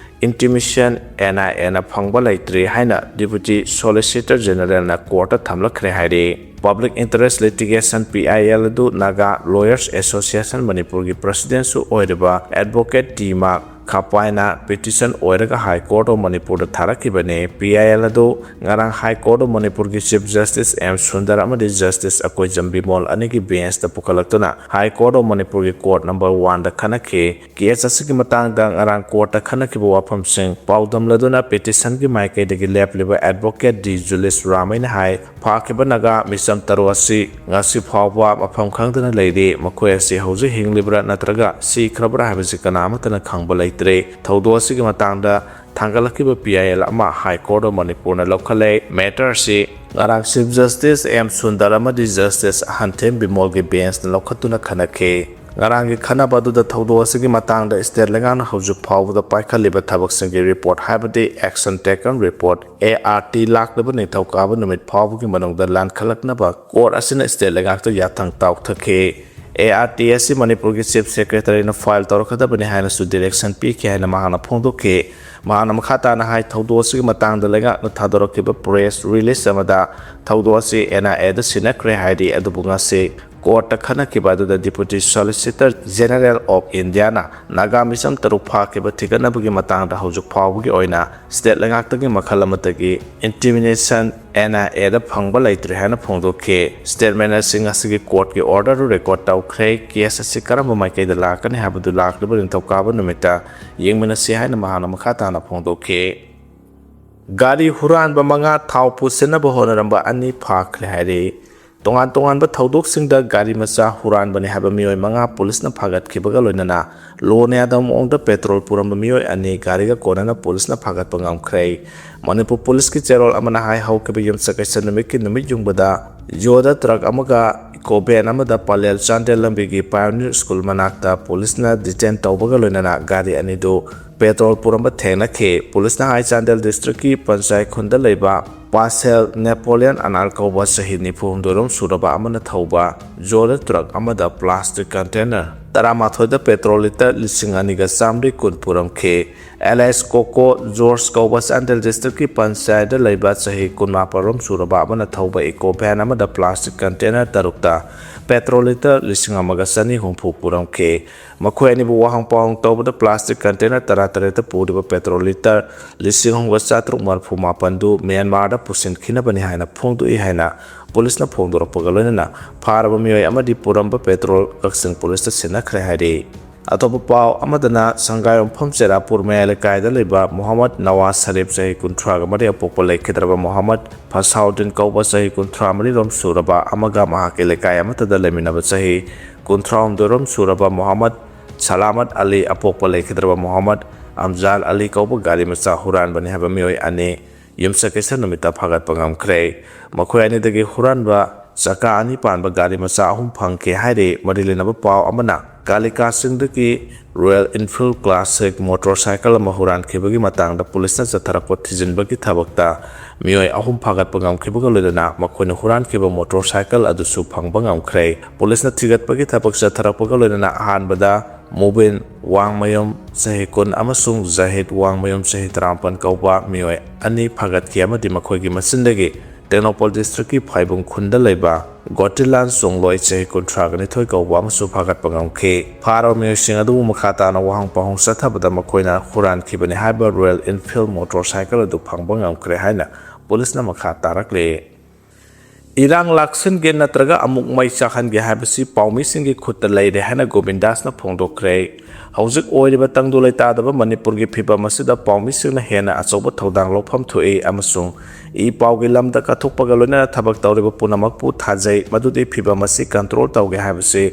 ꯏꯟꯇꯤꯃꯦꯁꯟ ꯑꯦꯟ ꯑꯥꯏ ꯑꯦꯅ ꯐꯪꯕ ꯂꯩꯇ꯭ꯔꯤ ꯍꯥꯏꯅ ꯗꯤꯄꯨꯇꯤ ꯁꯣꯂꯤꯁꯤꯇꯔ ꯖꯦꯅꯔꯦꯜꯅ ꯀꯣꯔꯠꯇ ꯊꯝꯂꯛꯈ꯭ꯔꯦ ꯍꯥꯏꯔꯤ꯫ Public interest litigation, P I L, ꯑꯗꯨ ꯅꯥꯒꯥ ꯂꯣꯌꯔꯁ ꯑꯦꯁꯣꯁꯤꯌꯦꯁꯟ ꯃꯅꯤꯄꯨꯔꯒꯤ ꯄ꯭ꯔꯁꯤꯗꯦꯟꯁꯨ ꯑꯣꯏꯔꯤꯕ ꯑꯦꯗꯚꯣꯀꯦꯠ ꯇꯤ ꯃꯥꯔꯛ ꯈꯥꯄꯥꯏꯅ ꯄꯤꯇꯤꯁꯟ ꯑꯣꯏꯔꯒ ꯍꯥꯏ ꯀꯣꯔꯠ ꯑꯣꯐ ꯃꯅꯤꯄꯨꯔꯗ ꯊꯥꯔꯛꯈꯤꯕꯅꯤ꯫ ꯄꯤ ꯑꯥꯏ ꯑꯦꯜ ꯑꯗꯨ ꯉꯔꯥꯡ ꯍꯥꯏ ꯀꯣꯔꯠ ꯑꯣꯐ ꯃꯅꯤꯄꯨꯔꯒꯤ ꯆꯤꯐ ꯖꯁꯇꯤꯁ ꯑꯦꯝ ꯁꯨꯟꯗꯔ ꯑꯃꯗꯤ ꯖꯁꯇꯤꯁ ꯑꯀꯣꯏꯖꯝ ꯕꯤꯃꯣꯜ ꯑꯅꯤꯒꯤ ꯕꯦꯟꯁꯇ ꯄꯨꯈꯠꯂꯛꯇꯨꯅ ꯍꯥꯏ ꯀꯣꯔꯠ ꯑꯣꯐ ꯃꯅꯤꯄꯨꯔꯒꯤ ꯀꯣꯔꯠ ꯅꯝꯕꯔ ꯋꯥꯟꯗ ꯈꯟꯅꯈꯤ꯫ ꯀꯦꯁ ꯑꯁꯤꯒꯤ ꯃꯇꯥꯡꯗ ꯉꯔꯥꯡ ꯀꯣꯔꯠꯇ ꯈꯟꯅꯈꯤꯕ ꯋꯥꯐꯝꯁꯤꯡ ꯄꯥꯎꯗꯝꯂꯗꯨꯅ ꯄꯤꯇꯤꯁꯟꯒꯤ ꯃꯥꯏꯀꯩꯗꯒꯤ ꯂꯦꯞꯂꯤꯕ ꯑꯦꯗꯚꯣꯀꯦꯠ ꯗꯤ ꯖꯨꯂꯤꯁ ꯔꯥꯃꯩꯅ ꯍꯥꯏ, ꯐꯥꯈꯤꯕ ꯅꯥꯒꯥ ꯃꯤꯆꯝ ꯇꯔꯨꯛ ꯑꯁꯤ ꯉꯁꯤ ꯐꯥꯎꯕ ꯃꯐꯝ ꯈꯪꯗꯅ ꯂꯩꯔꯤ꯫ ꯃꯈꯣꯏ ꯑꯁꯤ ꯍꯧꯖꯤꯛ ꯍꯤꯡꯂꯤꯕ꯭ꯔꯥ ꯅꯠꯇ꯭ꯔꯒ ꯁꯤꯈ꯭ꯔꯕ꯭ꯔꯥ ꯍꯥꯏꯕꯁꯤ ꯀꯅꯥ ꯑꯃꯠꯇꯅ ꯈꯪꯕ ꯂꯩꯇ꯭ꯔꯦ꯫ ꯊꯧꯗꯣꯛ ꯑꯁꯤꯒꯤ ꯃꯇꯥꯡꯗ ꯊꯥꯡꯒꯠꯂꯛꯈꯤꯕ ꯄꯤ ꯑꯥꯏ ꯑꯦꯜ ꯑꯃ ꯍꯥꯏ ꯀꯣꯔꯠ ꯑꯣꯐ ꯃꯅꯤꯄꯨꯔꯅ ꯂꯧꯈꯠꯂꯦ꯫ ꯃꯦꯇꯔ ꯑꯁꯤ ꯉꯔꯥꯡ ꯆꯤꯐ ꯖꯁꯇꯤꯁ ꯑꯦꯝ ꯁꯨꯟꯗꯔ ꯑꯃꯗꯤ ꯖꯁꯇꯤꯁ ꯑꯍꯟꯊꯦꯝ ꯕꯤꯃꯣꯜꯒꯤ ꯕꯦꯟꯁꯅ ꯂꯧꯈꯠꯇꯨꯅ ꯈꯟꯅꯈꯤ꯫ ꯉꯔꯥꯡꯒꯤ ꯈꯟꯅꯕ ꯑꯗꯨꯗ ꯊꯧꯗꯣꯛ ꯑꯁꯤꯒꯤ ꯃꯇꯥꯡꯗ ꯁ꯭ꯇꯦꯠ ꯂꯩꯉꯥꯛꯅ ꯍꯧꯖꯤꯛ ꯐꯥꯎꯕꯗ ꯄꯥꯏꯈꯠꯂꯤꯕ ꯊꯕꯛꯁꯤꯡꯒꯤ ꯔꯤꯄꯣꯔꯠ, ꯍꯥꯏꯕꯗꯤ action taken report, A R T, ꯂꯥꯛꯂꯤꯕ ꯅꯤꯡꯊꯧꯀꯥꯕ ꯅꯨꯃꯤꯠ ꯐꯥꯎꯕꯒꯤ ꯃꯅꯨꯡꯗ ꯂꯥꯟꯈꯠꯂꯛꯅꯕ ꯀꯣꯔꯠ ꯑꯁꯤꯅ ꯁ꯭ꯇꯦꯠ ꯂꯩꯉꯥꯛꯇ ꯌꯥꯊꯪ ꯇꯥꯎꯊꯈꯤ꯫ ꯑꯦ ꯑꯥꯔ ꯇꯤ ꯑꯁꯤ ꯃꯅꯤꯄꯨꯔꯒꯤ ꯆꯤꯐ ꯁꯦꯀ꯭ꯔꯦꯇꯔꯤꯅ ꯐꯥꯏꯜ ꯇꯧꯔꯛꯀꯗꯕꯅꯤ ꯍꯥꯏꯅꯁꯨ ꯗꯤꯔꯦꯛꯁꯟ ꯄꯤꯈꯤ ꯍꯥꯏꯅ ꯃꯍꯥꯛꯅ ꯐꯣꯡꯗꯣꯛꯈꯤ꯫ ꯃꯍꯥꯛꯅ ꯃꯈꯥ ꯇꯥꯅ ꯍꯥꯏ, ꯊꯧꯗꯣꯛ ꯑꯁꯤꯒꯤ ꯃꯇꯥꯡꯗ ꯂꯩꯉꯥꯛꯅ ꯊꯥꯗꯣꯔꯛꯈꯤꯕ ꯄ꯭ꯔꯦꯁ ꯔꯤꯂꯤꯖ ꯑꯃꯗ ꯊꯧꯗꯣꯛ ꯑꯁꯤ ꯑꯦꯟ ꯑꯥꯏ ꯑꯦꯗ ꯁꯤꯟꯅꯈ꯭ꯔꯦ ꯍꯥꯏꯔꯤ, ꯑꯗꯨꯕꯨ ꯉꯁꯤ ꯀꯣꯔꯠꯇ ꯈꯟꯅꯈꯤꯕ ꯑꯗꯨꯗ Deputy Solicitor General of Indiaꯅ Naga ꯃꯤꯆꯝ ꯇꯔꯨꯛ ꯐꯥꯈꯤꯕ ꯊꯤꯒꯠꯅꯕꯒꯤ ꯃꯇꯥꯡꯗ ꯍꯧꯖꯤꯛ ꯐꯥꯎꯕꯒꯤ ꯑꯣꯏꯅ ꯁ꯭ꯇꯦꯠ ꯂꯩꯉꯥꯛꯇꯒꯤ ꯃꯈꯜ ꯑꯃꯠꯇꯒꯤ intimidation N I Aꯗ ꯐꯪꯕ ꯂꯩꯇ꯭ꯔꯦ ꯍꯥꯏꯅ ꯐꯣꯡꯗꯣꯛꯈꯤ꯫ ꯁ꯭ꯇꯦꯠꯃꯦꯟ ꯑꯁꯤꯡ ꯑꯁꯤꯒꯤ ꯀꯣꯔꯠꯀꯤ ꯑꯣꯔꯗꯔꯗꯨ ꯔꯦꯀꯣꯔꯗ ꯇꯧꯈ꯭ꯔꯦ꯫ ꯀꯦꯁ ꯑꯁꯤ ꯀꯔꯝꯕ ꯃꯥꯏꯀꯩꯗ ꯂꯥꯛꯀꯅꯤ ꯍꯥꯏꯕꯗꯨ ꯂꯥꯛꯂꯤꯕ ꯅꯤꯡꯊꯧꯀꯥꯕ ꯅꯨꯃꯤꯠꯇ ꯌꯦꯡꯃꯤꯟꯅꯁꯤ ꯍꯥꯏꯅ ꯃꯍꯥꯛꯅ ꯃꯈꯥ ꯇꯥꯅ ꯐꯣꯡꯗꯣꯛꯈꯤ꯫ ꯒꯥꯔꯤ ꯍꯨꯔꯥꯟꯕ ꯃꯉꯥ ꯊꯥꯎ ꯄꯨꯁꯤꯟꯅꯕ ꯍꯣꯠꯅꯔꯝꯕ ꯑꯅꯤ ꯐꯥꯈ꯭ꯔꯦ ꯍꯥꯏꯔꯤ꯫ ꯇꯣꯉꯥꯟ ꯇꯣꯉꯥꯟꯕ ꯊꯧꯗꯣꯛꯁꯤꯡꯗ ꯒꯥꯔꯤ ꯃꯆꯥ ꯍꯨꯔꯥꯟꯕꯅꯤ ꯍꯥꯏꯕ ꯃꯤꯑꯣꯏ ꯃꯉꯥ ꯄꯨꯂꯤꯁꯅ ꯐꯥꯒꯠꯈꯤꯕꯒ ꯂꯣꯏꯅꯅ ꯂꯣꯅ ꯌꯥꯗꯕ ꯃꯑꯣꯡꯗ ꯄꯦꯇ꯭ꯔꯣꯜ ꯄꯨꯔꯝꯕ ꯃꯤꯑꯣꯏ ꯑꯅꯤ ꯒꯥꯔꯤꯒ ꯀꯣꯟꯅꯅ ꯄꯨꯂꯤꯁꯅ ꯐꯥꯒꯠꯄ ꯉꯝꯈ꯭ꯔꯦ꯫ ꯃꯅꯤꯄꯨꯔ ꯄꯨꯂꯤꯁꯀꯤ ꯆꯦꯔꯣꯜ ꯑꯃꯅ ꯍꯥꯏ, ꯍꯧꯈꯤꯕ ꯌꯨꯝꯁꯀꯩꯁ ꯅꯨꯃꯤꯠꯀꯤ ꯅꯨꯃꯤꯠ ꯌꯨꯡꯕꯗ ꯖꯤꯑꯣꯗ ꯇ꯭ꯔꯛ ꯑꯃꯒ ꯏꯀꯣ ꯚꯦꯟ ꯑꯃꯗ ꯄꯂꯦꯜ ꯆꯥꯟꯗꯦꯜ ꯂꯝꯕꯤꯒꯤ ꯄꯥꯏꯑꯣꯅꯤꯌꯔ ꯁ꯭ꯀꯨꯜ ꯃꯅꯥꯛꯇ ꯄꯨꯂꯤꯁꯅ ꯗꯤꯇꯦꯟ ꯇꯧꯕꯒ ꯂꯣꯏꯅꯅ ꯒꯥꯔꯤ ꯑꯅꯤꯗꯨ ꯄꯦꯇ꯭ꯔꯣꯜ ꯄꯨꯔꯝꯕ ꯊꯦꯡꯅꯈꯤ꯫ ꯄꯨꯂꯤꯁꯅ ꯍꯥꯏ, ꯆꯥꯟꯗꯦꯜ ꯗꯤꯁꯇ꯭ꯔꯤꯛꯀꯤ ꯄꯟꯆꯥꯏ ꯈꯨꯟꯗ ꯂꯩꯕ ꯄꯥꯁꯦꯜ ꯅꯦꯄꯣꯂꯤꯌꯟ ꯑꯅꯥꯔ ꯀꯧꯕ ꯆꯍꯤ ꯅꯤꯐꯨ ꯍꯨꯝꯗꯣꯏꯔꯣꯝ ꯁꯨꯔꯕ ꯑꯃꯅ ꯊꯧꯕ ꯖꯤꯑꯣꯗ ꯇ꯭ꯔꯛ ꯑꯃꯗ ꯄ꯭ꯂꯥꯁꯇꯤꯛ ꯀꯟꯇꯦꯅꯔ ꯇꯔꯥꯃꯥꯊꯣꯏꯗ ꯄꯦꯇ꯭ꯔꯣꯜ ꯂꯤꯇꯔ ꯂꯤꯁꯤꯡ ꯑꯅꯤꯒ ꯆꯥꯝꯃꯔꯤ ꯀꯨꯟ ꯄꯨꯔꯝꯈꯤ꯫ ꯑꯦꯂꯥꯏꯁ ꯀꯣꯀꯣ ꯖꯣꯔꯖ ꯀꯧꯕ ꯆꯥꯟꯗꯦꯜ ꯗꯤꯁꯇ꯭ꯔꯤꯛꯀꯤ ꯄꯟꯆꯥꯌꯠꯇ ꯂꯩꯕ ꯆꯍꯤ ꯀꯨꯟꯃꯥꯄꯜ ꯔꯣꯝ ꯁꯨꯔꯕ ꯑꯃꯅ ꯊꯧꯕ ꯏꯀꯣ ꯚꯦꯟ ꯑꯃꯗ ꯄ꯭ꯂꯥꯁꯇꯤꯛ ꯀꯟꯇꯦꯅꯔ ꯇꯔꯨꯛꯇ ꯄꯦꯇ꯭ꯔꯣꯜ ꯂꯤꯇꯔ ꯂꯤꯁꯤꯡ ꯑꯃꯒ ꯆꯅꯤ ꯍꯨꯝꯐꯨ ꯄꯨꯔꯝꯈꯤ꯫ ꯃꯈꯣꯏ ꯑꯅꯤꯕꯨ ꯋꯥꯍꯪ ꯄꯥꯎꯍꯪ ꯇꯧꯕꯗ ꯄ꯭ꯂꯥꯁꯇꯤꯛ ꯀꯟꯇꯦꯅꯔ ꯇꯔꯥꯇꯔꯦꯠꯇ ꯄꯨꯔꯤꯕ ꯄꯦꯇ꯭ꯔꯣꯜ ꯂꯤꯇꯔ ꯂꯤꯁꯤꯡ ꯑꯍꯨꯝꯒ ꯆꯥꯇ꯭ꯔꯨꯛ ꯃꯔꯤꯐꯨ ꯃꯥꯄꯟꯗꯨ ꯃ꯭ꯌꯥꯟꯃꯥꯔꯗ ꯄꯨꯁꯤꯟꯈꯤꯅꯕꯅꯤ ꯍꯥꯏꯅ ꯐꯣꯡꯗꯣꯛꯏ ꯍꯥꯏꯅ ꯄꯨꯂꯤꯁꯅ ꯐꯣꯡꯗꯣꯔꯛꯄꯒ ꯂꯣꯏꯅꯅ ꯐꯥꯔꯕ ꯃꯤꯑꯣꯏ ꯑꯃꯗꯤ ꯄꯨꯔꯝꯕ ꯄꯦꯇ꯭ꯔꯣꯜ ꯀꯛꯆꯤꯡ ꯄꯨꯂꯤꯁꯇ ꯁꯤꯟꯅꯈ꯭ꯔꯦ ꯍꯥꯏꯔꯤ꯫ ꯑꯇꯣꯞꯄ ꯄꯥꯎ ꯑꯃꯗꯅ ꯁꯪꯒꯥꯏꯌꯨꯝꯐꯝ ꯆꯦꯔꯥꯄꯨꯔ ꯃꯌꯥꯏ ꯂꯩꯀꯥꯏꯗ ꯂꯩꯕ ꯃꯣꯍꯝꯃꯗ ꯅꯋꯥꯖ ꯁꯔꯤꯐ ꯆꯍꯤ ꯀꯨꯟꯊ꯭ꯔꯥꯒ ꯃꯔꯤ ꯑꯄꯣꯛꯄ ꯂꯩꯈꯤꯗ꯭ꯔꯕ ꯃꯣꯍꯝꯃꯗ ꯐꯁꯥꯎꯗꯤꯟ ꯀꯧꯕ ꯆꯍꯤ ꯀꯨꯟꯊ꯭ꯔꯥ ꯃꯔꯤ ꯔꯣꯝ ꯁꯨꯔꯕ ꯑꯃꯒ ꯃꯍꯥꯛꯀꯤ ꯂꯩꯀꯥꯏ ꯑꯃꯠꯇꯗ ꯂꯩꯃꯤꯟꯅꯕ ꯆꯍꯤ ꯀꯨꯟꯊ꯭ꯔꯥ ꯍꯨꯝꯗꯣꯏ ꯔꯣꯝ ꯁꯨꯔꯕ ꯃꯣꯍꯝꯃꯗ ꯁꯂꯥꯃꯠ ꯑꯂꯤ ꯑꯄꯣꯛꯄ ꯂꯩꯈꯤꯗ꯭ꯔꯕ ꯃꯣꯍꯝꯃꯗ ꯑꯝꯖꯥꯜ ꯑꯂꯤ ꯀꯧꯕ ꯒꯥꯔꯤ ꯃꯆꯥ ꯍꯨꯔꯥꯟꯕꯅꯤ ꯍꯥꯏꯕ ꯃꯤꯑꯣꯏ ꯑꯅꯤ ꯌꯨꯝꯁꯀꯩꯁ ꯅꯨꯃꯤꯠꯇ ꯐꯥꯒꯠꯄ ꯉꯝꯈ꯭ꯔꯦ꯫ ꯃꯈꯣꯏ ꯑꯅꯤꯗꯒꯤ ꯍꯨꯔꯥꯟꯕ ꯆꯀꯥ ꯑꯅꯤ ꯄꯥꯟꯕ ꯒꯥꯔꯤ ꯃꯆꯥ ꯑꯍꯨꯝ ꯐꯪꯈꯤ ꯍꯥꯏꯔꯤ꯫ ꯃꯔꯤ ꯂꯩꯅꯕ ꯄꯥꯎ ꯑꯃꯅ ꯀꯥꯂꯤꯀꯥ ꯆꯤꯡꯗꯒꯤ ꯔꯣꯌꯦꯜ ꯏꯟꯐꯤꯜꯗ ꯀ꯭ꯂꯥꯁꯤꯛ ꯃꯣꯇꯣꯔ ꯁꯥꯏꯀꯜ ꯑꯃ ꯍꯨꯔꯥꯟꯈꯤꯕꯒꯤ ꯃꯇꯥꯡꯗ ꯄꯨꯂꯤꯁꯅ ꯆꯠꯊꯔꯛꯄ ꯊꯤꯖꯤꯟꯕꯒꯤ ꯊꯕꯛꯇ ꯃꯤꯑꯣꯏ ꯑꯍꯨꯝ ꯐꯥꯒꯠꯄ ꯉꯝꯈꯤꯕꯒ ꯂꯣꯏꯅꯅ ꯃꯈꯣꯏꯅ ꯍꯨꯔꯥꯟꯈꯤꯕ ꯃꯣꯇꯣꯔ ꯁꯥꯏꯀꯜ ꯑꯗꯨꯁꯨ ꯐꯪꯕ ꯉꯝꯈ꯭ꯔꯦ꯫ ꯄꯨꯂꯤꯁꯅ ꯊꯤꯒꯠꯄꯒꯤ ꯊꯕꯛ ꯆꯠꯊꯔꯛꯄꯒ ꯂꯣꯏꯅꯅ ꯑꯍꯥꯟꯕꯗ ꯃꯨꯕꯤꯟ ꯋꯥꯡꯃꯌꯨꯝ ꯆꯍꯤ ꯀꯨꯟ ꯑꯃꯁꯨꯡ ꯖꯥꯍꯤꯗ ꯋꯥꯡꯃꯌꯨꯝ ꯆꯍꯤ ꯇꯔꯥꯃꯥꯄꯟ ꯀꯧꯕ ꯃꯤꯑꯣꯏ ꯑꯅꯤ ꯐꯥꯒꯠꯈꯤ ꯑꯃꯗꯤ ꯃꯈꯣꯏꯒꯤ ꯃꯆꯤꯟꯗꯒꯤ ꯇꯦꯡꯅꯧꯄꯜ ꯗꯤꯁꯇ꯭ꯔꯤꯛꯀꯤ ꯐꯥꯏꯕꯨꯡ ꯈꯨꯟꯗ ꯂꯩꯕ ꯒꯣꯇꯤꯂꯥꯟ ꯆꯣꯡꯂꯣꯏ, ꯆꯍꯤ ꯀꯨꯟꯊ꯭ꯔꯥꯒ ꯅꯤꯊꯣꯏ ꯀꯧꯕ ꯑꯃꯁꯨ ꯐꯥꯒꯠꯄ ꯉꯝꯈꯤ꯫ ꯐꯥꯔꯕ ꯃꯤꯑꯣꯏꯁꯤꯡ ꯑꯗꯨꯕꯨ ꯃꯈꯥ ꯇꯥꯅ ꯋꯥꯍꯪ ꯄꯥꯎꯍꯪ ꯆꯠꯊꯕꯗ ꯃꯈꯣꯏꯅ ꯍꯨꯔꯥꯟꯈꯤꯕꯅꯤ ꯍꯥꯏꯕ Royal Enfield motorcycle ꯑꯗꯨ ꯐꯪꯕ ꯉꯝꯈ꯭ꯔꯦ ꯍꯥꯏꯅ ꯄꯨꯂꯤꯁꯅ ꯃꯈꯥ ꯇꯥꯔꯛꯂꯤ꯫ ꯏꯔꯥꯡ ꯂꯥꯛꯁꯤꯟꯒꯦ ꯅꯠꯇ꯭ꯔꯒ ꯑꯃꯨꯛ ꯃꯩ ꯆꯥꯛꯍꯟꯒꯦ ꯍꯥꯏꯕꯁꯤ ꯄꯥꯎꯃꯤꯁꯤꯡꯒꯤ ꯈꯨꯠꯇ ꯂꯩꯔꯦ ꯍꯥꯏꯅ ꯒꯣꯕꯤꯟꯗꯥꯁꯅ ꯐꯣꯡꯗꯣꯛꯈ꯭ꯔꯦ꯫ ꯍꯧꯖꯤꯛ ꯑꯣꯏꯔꯤꯕ ꯇꯪꯗꯨ ꯂꯩꯇꯥꯗꯕ ꯃꯅꯤꯄꯨꯔꯒꯤ ꯐꯤꯕꯝ ꯑꯁꯤꯗ ꯄꯥꯎꯃꯤꯁꯤꯡꯅ ꯍꯦꯟꯅ ꯑꯆꯧꯕ ꯊꯧꯗꯥꯡ ꯂꯧꯐꯝ ꯊꯣꯛꯏ ꯑꯃꯁꯨꯡ ꯏ ꯄꯥꯎꯒꯤ ꯂꯝꯗ ꯀꯠꯊꯣꯛꯄꯒ ꯂꯣꯏꯅꯅ ꯊꯕꯛ ꯇꯧꯔꯤꯕ ꯄꯨꯝꯅꯃꯛꯄꯨ ꯊꯥꯖꯩ꯫ ꯃꯗꯨꯗꯤ ꯐꯤꯕꯝ ꯑꯁꯤ control ꯇꯧꯒꯦ ꯍꯥꯏꯕꯁꯤ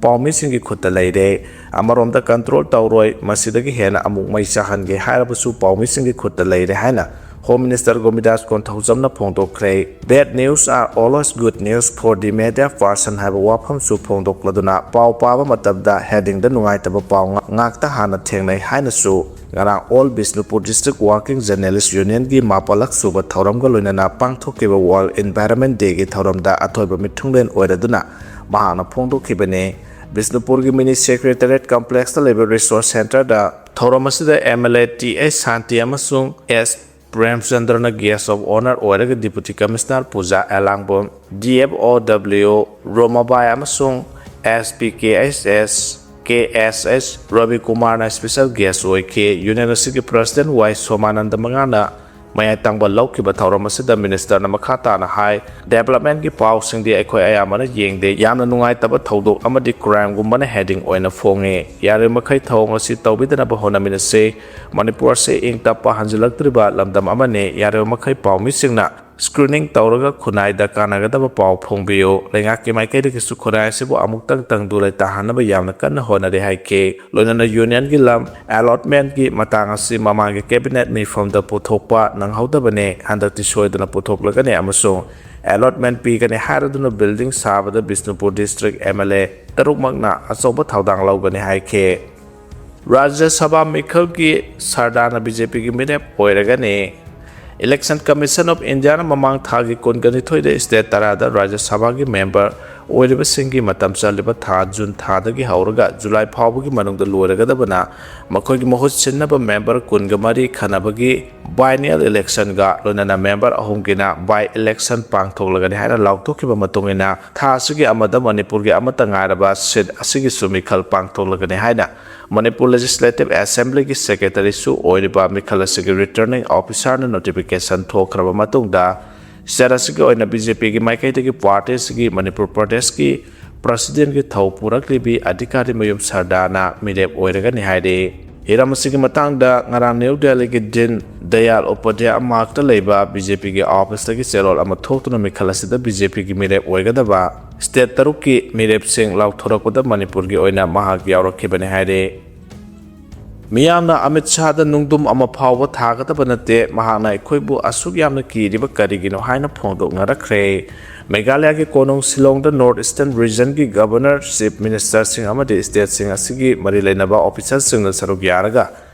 ꯄꯥꯎꯃꯤꯁꯤꯡꯒꯤ ꯈꯨꯠꯇ ꯂꯩꯔꯦ꯫ ꯑꯃꯔꯣꯝꯗ control ꯇꯧꯔꯣꯏ, ꯃꯁꯤꯗꯒꯤ ꯍꯦꯟꯅ ꯑꯃꯨꯛ ꯃꯩ ꯆꯥꯛꯍꯟꯒꯦ ꯍꯥꯏꯔꯕꯁꯨ ꯄꯥꯎꯃꯤꯁꯤꯡꯒꯤ ꯈꯨꯠꯇ ꯂꯩꯔꯦ ꯍꯥꯏꯅ Home Minister ꯒꯣꯕꯤꯟꯗꯥꯁ ꯀꯣꯟꯊꯧꯖꯝꯅ ꯐꯣꯡꯗꯣꯛꯈ꯭ꯔꯦ꯫ "Bad news are always good news for the media person" ꯍꯥꯏꯕ ꯋꯥꯐꯝꯁꯨ ꯐꯣꯡꯗꯣꯛꯂꯗꯨꯅ ꯄꯥꯎ ꯄꯥꯕ ꯃꯇꯝꯗ heading ꯗ ꯅꯨꯡꯉꯥꯏꯇꯕ ꯄꯥꯎ ꯉꯥꯛ-, ꯉꯥꯛꯇ ꯍꯥꯟꯅ ꯊꯦꯡꯅꯩ ꯍꯥꯏꯅꯁꯨ ꯉꯔꯥꯡ All Bishnupur District Working Journalist Union ꯒꯤ ꯃꯥꯄꯜꯂꯛ ꯁꯨꯕ ꯊꯧꯔꯝꯒ ꯂꯣꯏꯅꯅ ꯄꯥꯡꯊꯣꯛꯈꯤꯕ World Environment Day ꯒꯤ ꯊꯧꯔꯝꯗ ꯑꯊꯣꯏꯕ ꯃꯤꯊꯨꯡꯂꯦꯟ ꯑꯣꯏꯔꯗꯨꯅ ꯃꯍꯥꯛꯅ ꯐꯣꯡꯗꯣꯛꯈꯤꯕꯅꯤ꯫ ꯕꯤꯁꯅꯨꯄꯨꯔꯒꯤ Mini Secretariat Complex ꯇ ꯂꯩꯕ Resource Center ꯗ ꯊꯧꯔꯝ ꯑꯁꯤꯗ M L A T H ꯁꯥꯟꯇꯤ ꯑꯃꯁꯨꯡ S ꯄ꯭ꯔꯦꯝꯆꯟꯗ꯭ꯔꯅ Guest of Honour ꯑꯣꯏꯔꯒ Deputy Commissioner ꯄꯨꯖꯥ ꯑꯦꯂꯥꯡꯕꯝ, D F O W ꯔꯣꯃꯥꯕꯥꯏ ꯑꯃꯁꯨꯡ S P K H S, K S H ꯔꯕꯤꯀꯨꯃꯥꯔꯅ special guest ꯑꯣꯏꯈꯤ꯫ Union ꯑꯁꯤꯒꯤ President Y ꯁꯣꯃꯥꯅꯟꯗ ꯃꯉꯥꯅ ꯃꯌꯥꯏ ꯇꯪꯕ ꯂꯧꯈꯤꯕ ꯊꯧꯔꯝ ꯑꯁꯤꯗ Minister ꯅ ꯃꯈꯥ ꯇꯥꯅ ꯍꯥꯏ, "Development ꯀꯤ ꯄꯥꯎꯁꯤꯡꯗꯤ ꯑꯩꯈꯣꯏ ꯑꯌꯥꯝꯕꯅ ꯌꯦꯡꯗꯦ꯫ ꯌꯥꯝꯅ ꯅꯨꯡꯉꯥꯏꯇꯕ ꯊꯧꯗꯣꯛ ꯑꯃꯗꯤ crime ꯒꯨꯝꯕꯅ heading ꯑꯣꯏꯅ ꯐꯣꯡꯉꯤ꯫ ꯌꯥꯔꯤꯕꯃꯈꯩ ꯊꯧꯑꯣꯡ ꯑꯁꯤ ꯇꯧꯕꯤꯗꯅꯕ ꯍꯣꯠꯅꯃꯤꯟꯅꯁꯤ꯫ ꯃꯅꯤꯄꯨꯔ ꯑꯁꯤ ꯏꯪ ꯇꯞꯄ ꯍꯟꯖꯤꯜꯂꯛꯇ꯭ꯔꯤꯕ ꯂꯝꯗꯝ ꯑꯃꯅꯤ꯫ ꯌꯥꯔꯤꯕꯃꯈꯩ ꯄꯥꯎꯃꯤꯁꯤꯡꯅ screening ꯇꯧꯔꯒ ꯈꯨꯟꯅꯥꯏꯗ ꯀꯥꯟꯅꯒꯗꯕ ꯄꯥꯎ ꯐꯣꯡꯕꯤꯌꯨ꯫ ꯂꯩꯉꯥꯛꯀꯤ ꯃꯥꯏꯀꯩꯗꯒꯤꯁꯨ ꯈꯨꯟꯅꯥꯏ ꯑꯁꯤꯕꯨ ꯑꯃꯨꯛꯇꯪ ꯇꯪꯗꯨ ꯂꯩꯇꯥꯍꯟꯅꯕ ꯌꯥꯝꯅ ꯀꯟꯅ ꯍꯣꯠꯅꯔꯤ" ꯍꯥꯏꯈꯤ꯫ ꯂꯣꯏꯅꯅ Union ꯒꯤ ꯂꯝ allotment ꯀꯤ ꯃꯇꯥꯡ ꯑꯁꯤ ꯃꯃꯥꯡꯒꯤ Cabinet ꯃꯤꯐꯝꯗ ꯄꯨꯊꯣꯛꯄ ꯅꯪꯍꯧꯗꯕꯅꯤ꯫ ꯍꯟꯗꯛꯇꯤ ꯁꯣꯏꯗꯅ ꯄꯨꯊꯣꯛꯂꯒꯅꯤ ꯑꯃꯁꯨꯡ allotment ꯄꯤꯒꯅꯤ ꯍꯥꯏꯔꯗꯨꯅ building ꯁꯥꯕꯗ Bishnupur District M L A ꯇꯔꯨꯛꯃꯛꯅ ꯑꯆꯧꯕ ꯊꯧꯗꯥꯡ ꯂꯧꯒꯅꯤ ꯍꯥꯏꯈꯤ꯫ ꯔꯥꯖ꯭ꯌ ꯁꯚꯥ ꯃꯤꯈꯜꯒꯤ ꯁꯔꯗꯥꯔꯅ B J P ꯒꯤ ꯃꯤꯔꯦꯞ ꯑꯣꯏꯔꯒꯅꯤ꯫ Election Commission of India ꯅ ꯃꯃꯥꯡ ꯊꯥꯒꯤ ꯀꯨꯟꯒ ꯅꯤꯊꯣꯏꯗ state ꯇꯔꯥꯗ ꯔꯥꯖ꯭ꯌ ꯁꯚꯥꯒꯤ member ꯑꯣꯏꯔꯤꯕꯁꯤꯡꯒꯤ ꯃꯇꯝ ꯆꯠꯂꯤꯕ ꯊꯥ ꯖꯨꯟ ꯊꯥꯗꯒꯤ ꯍꯧꯔꯒ ꯖꯨꯂꯥꯏ ꯐꯥꯎꯕꯒꯤ ꯃꯅꯨꯡꯗ ꯂꯣꯏꯔꯒꯗꯕꯅ ꯃꯈꯣꯏꯒꯤ ꯃꯍꯨꯠ ꯁꯤꯟꯅꯕ ꯃꯦꯝꯕꯔ ꯀꯨꯟꯒ ꯃꯔꯤ ꯈꯟꯅꯕꯒꯤ biennial election ꯒ ꯂꯣꯏꯅꯅ ꯃꯦꯝꯕꯔ ꯑꯍꯨꯝꯒꯤꯅ by election ꯄꯥꯡꯊꯣꯛꯂꯒꯅꯤ ꯍꯥꯏꯅ ꯂꯥꯎꯊꯣꯛꯈꯤꯕ ꯃꯇꯨꯡ ꯏꯟꯅ, ꯊꯥ ꯑꯁꯤꯒꯤ ꯑꯃꯗ ꯃꯅꯤꯄꯨꯔꯒꯤ ꯑꯃꯠꯇ ꯉꯥꯏꯔꯕ seat ꯑꯁꯤꯒꯤꯁꯨ ꯃꯤꯈꯜ ꯄꯥꯡꯊꯣꯛꯂꯒꯅꯤ ꯍꯥꯏꯅ ꯃꯅꯤꯄꯨꯔ Legislative Assembly ꯒꯤ secretary ꯁꯨ ꯑꯣꯏꯔꯤꯕ ꯃꯤꯈꯜ ꯑꯁꯤꯒꯤ returning officer ꯅ notification ꯊꯣꯛꯈ꯭ꯔꯕ ꯃꯇꯨꯡꯗ, state ꯑꯁꯤꯒꯤ ꯑꯣꯏꯅ BJP ꯒꯤ ꯃꯥꯏꯀꯩꯗꯒꯤ party ꯑꯁꯤꯒꯤ ꯃꯅꯤꯄꯨꯔ ꯄ꯭ꯔꯗꯦꯁꯀꯤ president ꯀꯤ ꯊꯧ ꯄꯨꯔꯛꯂꯤꯕꯤ ꯑꯙꯤꯀꯥꯔꯤ ꯃꯌꯨꯝ ꯁꯔꯗꯥꯅ ꯃꯤꯔꯦꯞ ꯑꯣꯏꯔꯒꯅꯤ ꯍꯥꯏꯔꯤ꯫ ꯍꯤꯔꯝ ꯑꯁꯤꯒꯤ ꯃꯇꯥꯡꯗ ꯉꯔꯥꯡ ꯅ꯭ꯌꯨ ꯗꯦꯜꯂꯤꯒꯤ ꯗꯤꯟ ꯗꯌꯥꯜ ꯎꯄꯥꯙ꯭ꯌꯥꯌ ꯃꯥꯔꯛꯇ ꯂꯩꯕ BJP ꯒꯤ office ꯇꯒꯤ ꯆꯦꯔꯣꯜ ꯑꯃ ꯊꯣꯛꯇꯨꯅ ꯃꯤꯈꯜ ꯑꯁꯤꯗ BJP ꯒꯤ ꯃꯤꯔꯦꯞ ꯑꯣꯏꯒꯗꯕ state ꯇꯔꯨꯛꯀꯤ ꯃꯤꯔꯦꯞꯁꯤꯡ ꯂꯥꯎꯊꯣꯔꯛꯄꯗ ꯃꯅꯤꯄꯨꯔꯒꯤ ꯑꯣꯏꯅ ꯃꯍꯥꯛ ꯌꯥꯎꯔꯛꯈꯤꯕꯅꯤ ꯍꯥꯏꯔꯤ꯫ ꯃꯤꯌꯥꯝꯅ ꯑꯃꯤꯠ ꯁꯥꯍꯗ ꯅꯨꯡꯗꯨꯝ ꯑꯃ ꯐꯥꯎꯕ ꯊꯥꯒꯗꯕ ꯅꯠꯇꯦ, ꯃꯍꯥꯛꯅ ꯑꯩꯈꯣꯏꯕꯨ ꯑꯁꯨꯛ ꯌꯥꯝꯅ ꯀꯤꯔꯤꯕ ꯀꯔꯤꯒꯤꯅꯣ ꯍꯥꯏꯅ ꯐꯣꯡꯗꯣꯛꯅꯔꯛꯈ꯭ꯔꯦ꯫ ꯃꯦꯘꯥꯂꯌꯥꯒꯤ ꯀꯣꯅꯨꯡ ꯁꯤꯂꯣꯡꯗ North Eastern Region ꯒꯤ Governor, Chief Minister ꯁꯤꯡ ꯑꯃꯗꯤ state ꯁꯤꯡ ꯑꯁꯤꯒꯤ ꯃꯔꯤ ꯂꯩꯅꯕ officer ꯁꯤꯡꯅ ꯁꯔꯨꯛ ꯌꯥꯔꯒ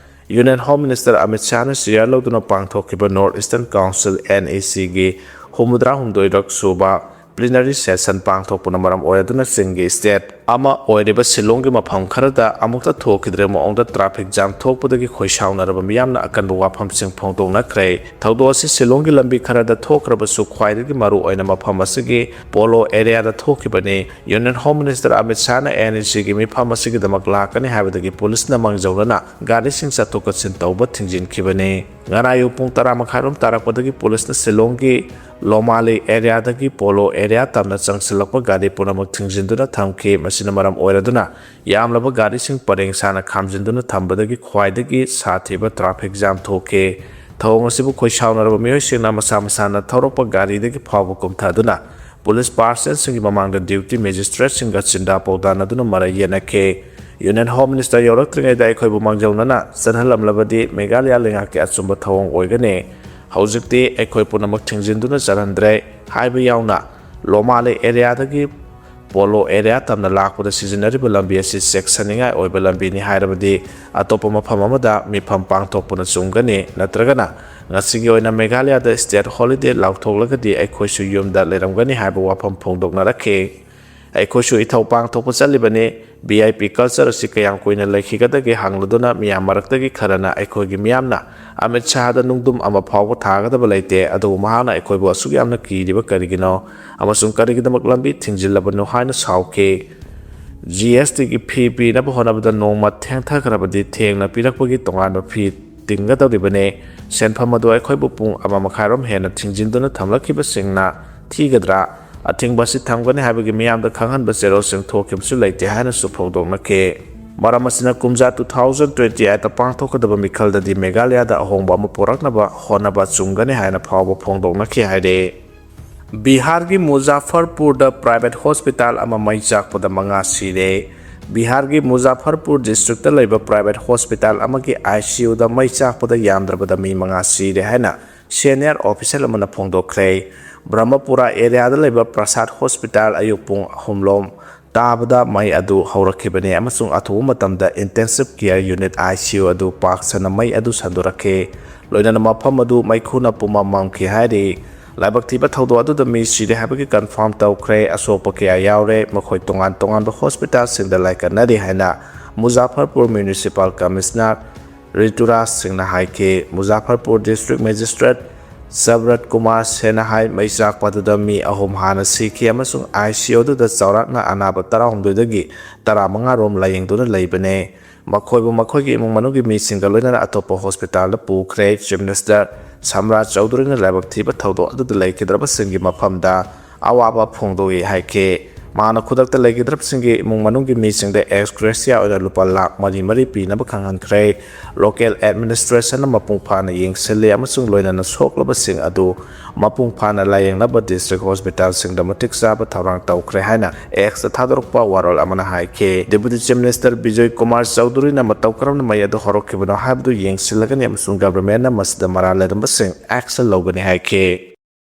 Union Home Minister Amit ꯁꯥꯍꯅ chair ꯂꯧꯗꯨꯅ ꯄꯥꯡꯊꯣꯛꯈꯤꯕ North Eastern Council, NEC ꯒꯤ ꯍꯨꯝꯐꯨꯇꯔꯥ ꯍꯨꯝꯗꯣꯏꯔꯛ ꯁꯨꯕ plenary session ꯄꯥꯡꯊꯣꯛꯄꯅ ꯃꯔꯝ ꯑꯣꯏꯔꯗꯨꯅ ꯆꯤꯡꯒꯤ state ꯑꯃ ꯑꯣꯏꯔꯤꯕ ꯁꯤꯂꯣꯡꯒꯤ ꯃꯐꯝ ꯈꯔꯗ ꯑꯃꯨꯛꯇ ꯊꯣꯛꯈꯤꯗ꯭ꯔꯤꯕ ꯃꯑꯣꯡꯗ traffic jam ꯊꯣꯛꯄꯗꯒꯤ ꯈꯣꯏꯁꯥꯎꯅꯔꯕ ꯃꯤꯌꯥꯝꯅ ꯑꯀꯟꯕ ꯋꯥꯐꯝꯁꯤꯡ ꯐꯣꯡꯗꯣꯛꯅꯈ꯭ꯔꯦ꯫ ꯊꯧꯗꯣꯛ ꯑꯁꯤ ꯁꯤꯂꯣꯡꯒꯤ ꯂꯝꯕꯤ ꯈꯔꯗ ꯊꯣꯛꯈ꯭ꯔꯕꯁꯨ, ꯈ꯭ꯋꯥꯏꯗꯒꯤ ꯃꯔꯨ ꯑꯣꯏꯅ ꯃꯐꯝ ꯑꯁꯤꯒꯤ Polo area ꯗ ꯊꯣꯛꯈꯤꯕꯅꯤ꯫ Union Home Minister Amit ꯁꯥꯍꯅ NEC ꯒꯤ ꯃꯤꯐꯝ ꯑꯁꯤꯒꯤꯗꯃꯛ ꯂꯥꯛꯀꯅꯤ ꯍꯥꯏꯕꯗꯒꯤ ꯄꯨꯂꯤꯁꯅ ꯃꯥꯡꯖꯧꯅꯅ ꯒꯥꯔꯤꯁꯤꯡ ꯆꯠꯊꯣꯛ ꯆꯠꯁꯤꯟ ꯇꯧꯕ ꯊꯤꯡꯖꯤꯟꯈꯤꯕꯅꯤ꯫ ꯉꯔꯥꯡ ꯑꯌꯨꯛ ꯄꯨꯡ ꯇꯔꯥ ꯃꯈꯥꯏꯔꯣꯝ ꯇꯥꯔꯛꯄꯗꯒꯤ ꯄꯨꯂꯤꯁꯅ ꯁꯤꯂꯣꯡꯒꯤ ꯂꯣꯃꯥꯂꯤ area ꯗꯒꯤ Polo area ꯇꯝꯅ ꯆꯪꯁꯤꯜꯂꯛꯄ ꯒꯥꯔꯤ ꯄꯨꯝꯅꯃꯛ ꯊꯤꯡꯖꯤꯟꯗꯨꯅ ꯊꯝꯈꯤ꯫ ꯃꯁꯤꯅ ꯃꯔꯝ ꯑꯣꯏꯔꯗꯨꯅ ꯌꯥꯝꯂꯕ ꯒꯥꯔꯤꯁꯤꯡ ꯄꯔꯦꯡ ꯁꯥꯅ ꯈꯥꯝꯖꯤꯟꯗꯨꯅ ꯊꯝꯕꯗꯒꯤ ꯈ꯭ꯋꯥꯏꯗꯒꯤ ꯁꯥꯊꯤꯕ traffic jam ꯊꯣꯛꯈꯤ꯫ ꯊꯧꯑꯣꯡ ꯑꯁꯤꯕꯨ ꯈꯣꯏꯁꯥꯎꯅꯔꯕ ꯃꯤꯑꯣꯏꯁꯤꯡꯅ ꯃꯁꯥ ꯃꯁꯥꯅ ꯊꯧꯔꯛꯄ ꯒꯥꯔꯤꯗꯒꯤ ꯐꯥꯎꯕ ꯀꯨꯝꯊꯗꯨꯅ ꯄꯨꯂꯤꯁ personnel ꯁꯤꯡꯒꯤ ꯃꯃꯥꯡꯗ duty magistrate ꯁꯤꯡꯒ ꯆꯤꯟꯗꯥ ꯄꯥꯎꯗꯥꯅꯗꯨꯅ ꯃꯔꯩ ꯌꯦꯠꯅꯈꯤ꯫ Union Home Minister ꯌꯧꯔꯛꯇ꯭ꯔꯤꯉꯩꯗ ꯑꯩꯈꯣꯏꯕꯨ ꯃꯥꯡꯖꯧꯅꯅ ꯆꯠꯍꯜꯂꯝꯂꯕꯗꯤ ꯃꯦꯘꯥꯂꯌꯥ ꯂꯩꯉꯥꯛꯀꯤ ꯑꯆꯨꯝꯕ ꯊꯧꯑꯣꯡ ꯑꯣꯏꯒꯅꯤ꯫ ꯍꯧꯖꯤꯛꯇꯤ ꯑꯩꯈꯣꯏ ꯄꯨꯝꯅꯃꯛ ꯊꯤꯡꯖꯤꯟꯗꯨꯅ ꯆꯠꯍꯟꯗ꯭ꯔꯦ ꯍꯥꯏꯕ ꯌꯥꯎꯅ ꯂꯣꯃꯥꯂꯤ area ꯗꯒꯤ Polo area ꯇꯝꯅ ꯂꯥꯛꯄꯗ ꯁꯤꯖꯤꯟꯅꯔꯤꯕ ꯂꯝꯕꯤ ꯑꯁꯤ ꯆꯦꯛꯁꯤꯟꯅꯤꯡꯉꯥꯏ ꯑꯣꯏꯕ ꯂꯝꯕꯤꯅꯤ ꯍꯥꯏꯔꯕꯗꯤ ꯑꯇꯣꯞꯄ ꯃꯐꯝ ꯑꯃꯗ ꯃꯤꯐꯝ ꯄꯥꯡꯊꯣꯛꯄꯅ ꯆꯨꯝꯒꯅꯤ, ꯅꯠꯇ꯭ꯔꯒꯅ ꯉꯁꯤꯒꯤ ꯑꯣꯏꯅ ꯃꯦꯘꯥꯂꯌꯥꯗ state holiday ꯂꯥꯎꯊꯣꯛꯂꯒꯗꯤ ꯑꯩꯈꯣꯏꯁꯨ ꯌꯨꯝꯗ ꯂꯩꯔꯝꯒꯅꯤ ꯍꯥꯏꯕ ꯋꯥꯐꯝ ꯐꯣꯡꯗꯣꯛꯅꯔꯛꯈꯤ꯫ ꯑꯩꯈꯣꯏꯁꯨ ꯏꯊꯧ ꯄꯥꯡꯊꯣꯛꯄ ꯆꯠꯂꯤꯕꯅꯤ꯫ ꯚꯤ ꯑꯥꯏ ꯄꯤ ꯀꯜꯆꯔ ꯑꯁꯤ ꯀꯌꯥꯝ ꯀꯨꯏꯅ ꯂꯩꯈꯤꯒꯗꯒꯦ ꯍꯪꯂꯗꯨꯅ ꯃꯤꯌꯥꯝ ꯃꯔꯛꯇꯒꯤ ꯈꯔꯅ ꯑꯩꯈꯣꯏꯒꯤ ꯃꯤꯌꯥꯝꯅ ꯑꯃꯤꯠ ꯁꯥꯍꯗ ꯅꯨꯡꯗꯨꯝ ꯑꯃ ꯐꯥꯎꯕ ꯊꯥꯒꯗꯕ ꯂꯩꯇꯦ, ꯑꯗꯨꯕꯨ ꯃꯍꯥꯛꯅ ꯑꯩꯈꯣꯏꯕꯨ ꯑꯁꯨꯛ ꯌꯥꯝꯅ ꯀꯤꯔꯤꯕ ꯀꯔꯤꯒꯤꯅꯣ ꯑꯃꯁꯨꯡ ꯀꯔꯤꯒꯤꯗꯃꯛ ꯂꯝꯕꯤ ꯊꯤꯡꯖꯤꯜꯂꯕꯅꯣ ꯍꯥꯏꯅ ꯁꯥꯎꯈꯤ꯫ ꯖꯤ ꯑꯦꯁ ꯇꯤꯒꯤ ꯐꯤ ꯄꯤꯅꯕ ꯍꯣꯠꯅꯕꯗ ꯅꯣꯡꯃ ꯊꯦꯡꯊꯈ꯭ꯔꯕꯗꯤ ꯊꯦꯡꯅ ꯄꯤꯔꯛꯄꯒꯤ ꯇꯣꯉꯥꯟꯕ ꯐꯤ ꯇꯤꯡꯒꯗꯧꯔꯤꯕꯅꯤ꯫ ꯁꯦꯟꯐꯝ ꯑꯗꯨ ꯑꯩꯈꯣꯏꯕꯨ ꯄꯨꯡ ꯑꯃ ꯃꯈꯥꯏꯔꯣꯝ ꯍꯦꯟꯅ ꯊꯤꯡꯖꯤꯟꯗꯨꯅ ꯊꯝꯂꯛꯈꯤꯕꯁꯤꯡꯅ ꯊꯤꯒꯗ꯭ꯔꯥ? ꯑꯊꯤꯡꯕ ꯑꯁꯤ ꯊꯝꯒꯅꯤ ꯍꯥꯏꯕꯒꯤ ꯃꯤꯌꯥꯝꯗ ꯈꯪꯍꯟꯕ ꯆꯦꯔꯣꯜꯁꯤꯡ ꯊꯣꯛꯈꯤꯕꯁꯨ ꯂꯩꯇꯦ ꯍꯥꯏꯅꯁꯨ ꯐꯣꯡꯗꯣꯛꯅꯈꯤ꯫ ꯃꯔꯝ ꯑꯁꯤꯅ ꯀꯨꯝꯖꯥ two thousand twenty eight ꯄꯥꯡꯊꯣꯛꯀꯗꯕ ꯃꯤꯈꯜꯗꯗꯤ ꯃꯦꯘꯥꯂꯌꯥꯗ ꯑꯍꯣꯡꯕ ꯑꯃ ꯄꯨꯔꯛꯅꯕ ꯍꯣꯠꯅꯕ ꯆꯨꯝꯒꯅꯤ ꯍꯥꯏꯅ ꯐꯥꯎꯕ ꯐꯣꯡꯗꯣꯛꯅꯈꯤ ꯍꯥꯏꯔꯦ꯫ ꯕꯤꯍꯥꯔꯒꯤ ꯃꯨꯖꯥꯐꯔꯄꯨꯔꯗ private hospital ꯑꯃ ꯃꯩ ꯆꯥꯛꯄꯗ ꯃꯉꯥ ꯁꯤꯔꯦ꯫ ꯕꯤꯍꯥꯔꯒꯤ ꯃꯨꯖꯥꯐꯔꯄꯨꯔ districtꯇ ꯂꯩꯕ private hospital ꯑꯃꯒꯤ I C Uꯗ ꯃꯩ ꯆꯥꯛꯄꯗ ꯌꯥꯝꯗ꯭ꯔꯕꯗ ꯃꯤ ꯃꯉꯥ ꯁꯤꯔꯦ ꯍꯥꯏꯅ senior official ꯑꯃꯅ ꯐꯣꯡꯗꯣꯛꯈ꯭ꯔꯦ꯫ ꯕ꯭ꯔꯍꯃꯄꯨꯔꯥ areaꯗ ꯂꯩꯕ ꯄ꯭ꯔꯁꯥꯗ hospital ꯑꯌꯨꯛ ꯄꯨꯡ ꯑꯍꯨꯝ ꯂꯣꯝ ꯇꯥꯕꯗ ꯃꯩ ꯑꯗꯨ ꯍꯧꯔꯛꯈꯤꯕꯅꯤ ꯑꯃꯁꯨꯡ ꯑꯊꯨꯕ ꯃꯇꯝꯗ intensive care unit I C U ꯑꯗꯨ ꯄꯥꯛ ꯁꯟꯅ ꯃꯩ ꯑꯗꯨ ꯁꯟꯗꯣꯔꯛꯈꯤ꯫ ꯂꯣꯏꯅꯅ ꯃꯐꯝ ꯑꯗꯨ ꯃꯩꯈꯨꯅ ꯄꯨꯝꯃꯝ ꯃꯝꯈꯤ ꯍꯥꯏꯔꯤ꯫ ꯂꯥꯏꯕꯛ ꯊꯤꯕ ꯊꯧꯗꯣꯛ ꯑꯗꯨꯗ ꯃꯤ ꯁꯤꯔꯦ ꯍꯥꯏꯕꯒꯤ confirm ꯇꯧꯈ꯭ꯔꯦ꯫ ꯑꯁꯣꯛꯄ ꯀꯌꯥ ꯌꯥꯎꯔꯦ꯫ ꯃꯈꯣꯏ ꯇꯣꯉꯥꯟ ꯇꯣꯉꯥꯟꯕ hospitalꯁꯤꯡꯗ ꯂꯥꯏꯀꯠꯅꯔꯤ ꯍꯥꯏꯅ ꯃꯨꯖꯥꯐꯔꯄꯨꯔ municipal commissioner ꯔꯤꯇꯨꯔꯥꯖ ꯁꯤꯡꯅ ꯍꯥꯏꯈꯤ꯫ ꯃꯨꯖꯥꯐꯔꯄꯨꯔ district magistrate ꯁꯕꯔꯠ ꯀꯨꯃꯥꯔ ꯁꯦꯅ ꯍꯥꯏ, ꯃꯩ ꯆꯥꯛꯄ ꯑꯗꯨꯗ ꯃꯤ ꯑꯍꯨꯝ ꯍꯥꯟꯅ ꯁꯤꯈꯤ ꯑꯃꯁꯨꯡ I C U ꯑꯗꯨꯗ ꯆꯥꯎꯔꯥꯛꯅ ꯑꯅꯥꯕ ꯇꯔꯥꯍꯨꯝꯗꯣꯏꯗꯒꯤ ꯇꯔꯥꯃꯉꯥ ꯔꯣꯝ ꯂꯥꯌꯦꯡꯗꯨꯅ ꯂꯩꯕꯅꯦ꯫ ꯃꯈꯣꯏꯕꯨ ꯃꯈꯣꯏꯒꯤ ꯏꯃꯨꯡ ꯃꯅꯨꯡꯒꯤ ꯃꯤꯁꯤꯡꯒ ꯂꯣꯏꯅꯅ ꯑꯇꯣꯞꯄ hospitalꯗ ꯄꯨꯈ꯭ꯔꯦ꯫ Chief Minister ꯁꯝꯔꯥꯖ ꯆꯧꯙꯨꯔꯤꯅ ꯂꯥꯏꯕꯛ ꯊꯤꯕ ꯊꯧꯗꯣꯛ ꯑꯗꯨꯗ ꯂꯩꯈꯤꯗ꯭ꯔꯕꯁꯤꯡꯒꯤ ꯃꯐꯝꯗ ꯑꯋꯥꯕ ꯐꯣꯡꯗꯣꯛꯏ ꯍꯥꯏꯈꯤ꯫ ꯃꯍꯥꯛꯅ ꯈꯨꯗꯛꯇ ꯂꯩꯈꯤꯗ꯭ꯔꯕꯁꯤꯡꯒꯤ ꯏꯃꯨꯡ ꯃꯅꯨꯡꯒꯤ ꯃꯤꯁꯤꯡꯗ ex gratia ꯑꯣꯏꯅ ꯂꯨꯄꯥ ꯂꯥꯈ ꯃꯔꯤ ꯃꯔꯤ ꯄꯤꯅꯕ ꯈꯪꯍꯟꯈ꯭ꯔꯦ꯫ Local administrationꯅ ꯃꯄꯨꯡ ꯐꯥꯅ ꯌꯦꯡꯁꯤꯜꯂꯤ ꯑꯃꯁꯨꯡ ꯂꯣꯏꯅꯅ ꯁꯣꯛꯂꯕꯁꯤꯡ ꯑꯗꯨ ꯃꯄꯨꯡ ꯐꯥꯅ ꯂꯥꯌꯦꯡꯅꯕ district hospitalꯁꯤꯡꯗ ꯃꯇꯤꯛ ꯆꯥꯕ ꯊꯧꯔꯥꯡ ꯇꯧꯈ꯭ꯔꯦ ꯍꯥꯏꯅ Xꯇ ꯊꯥꯗꯣꯔꯛꯄ ꯋꯥꯔꯣꯜ ꯑꯃꯅ ꯍꯥꯏꯈꯤ꯫ Deputy Chief Minister Bijoy Kumar ꯆꯧꯙꯨꯔꯤꯅ ꯃꯇꯧ ꯀꯔꯝꯅ ꯃꯩ ꯑꯗꯨ ꯍꯧꯔꯛꯈꯤꯕꯅꯣ ꯍꯥꯏꯕꯗꯨ ꯌꯦꯡꯁꯤꯜꯂꯒꯅꯤ ꯑꯃꯁꯨꯡ governmentꯅ ꯃꯁꯤꯗ ꯃꯔꯥꯜ ꯂꯩꯔꯝꯕꯁꯤꯡ action ꯂꯧꯒꯅꯤ ꯍꯥꯏꯈꯤ꯫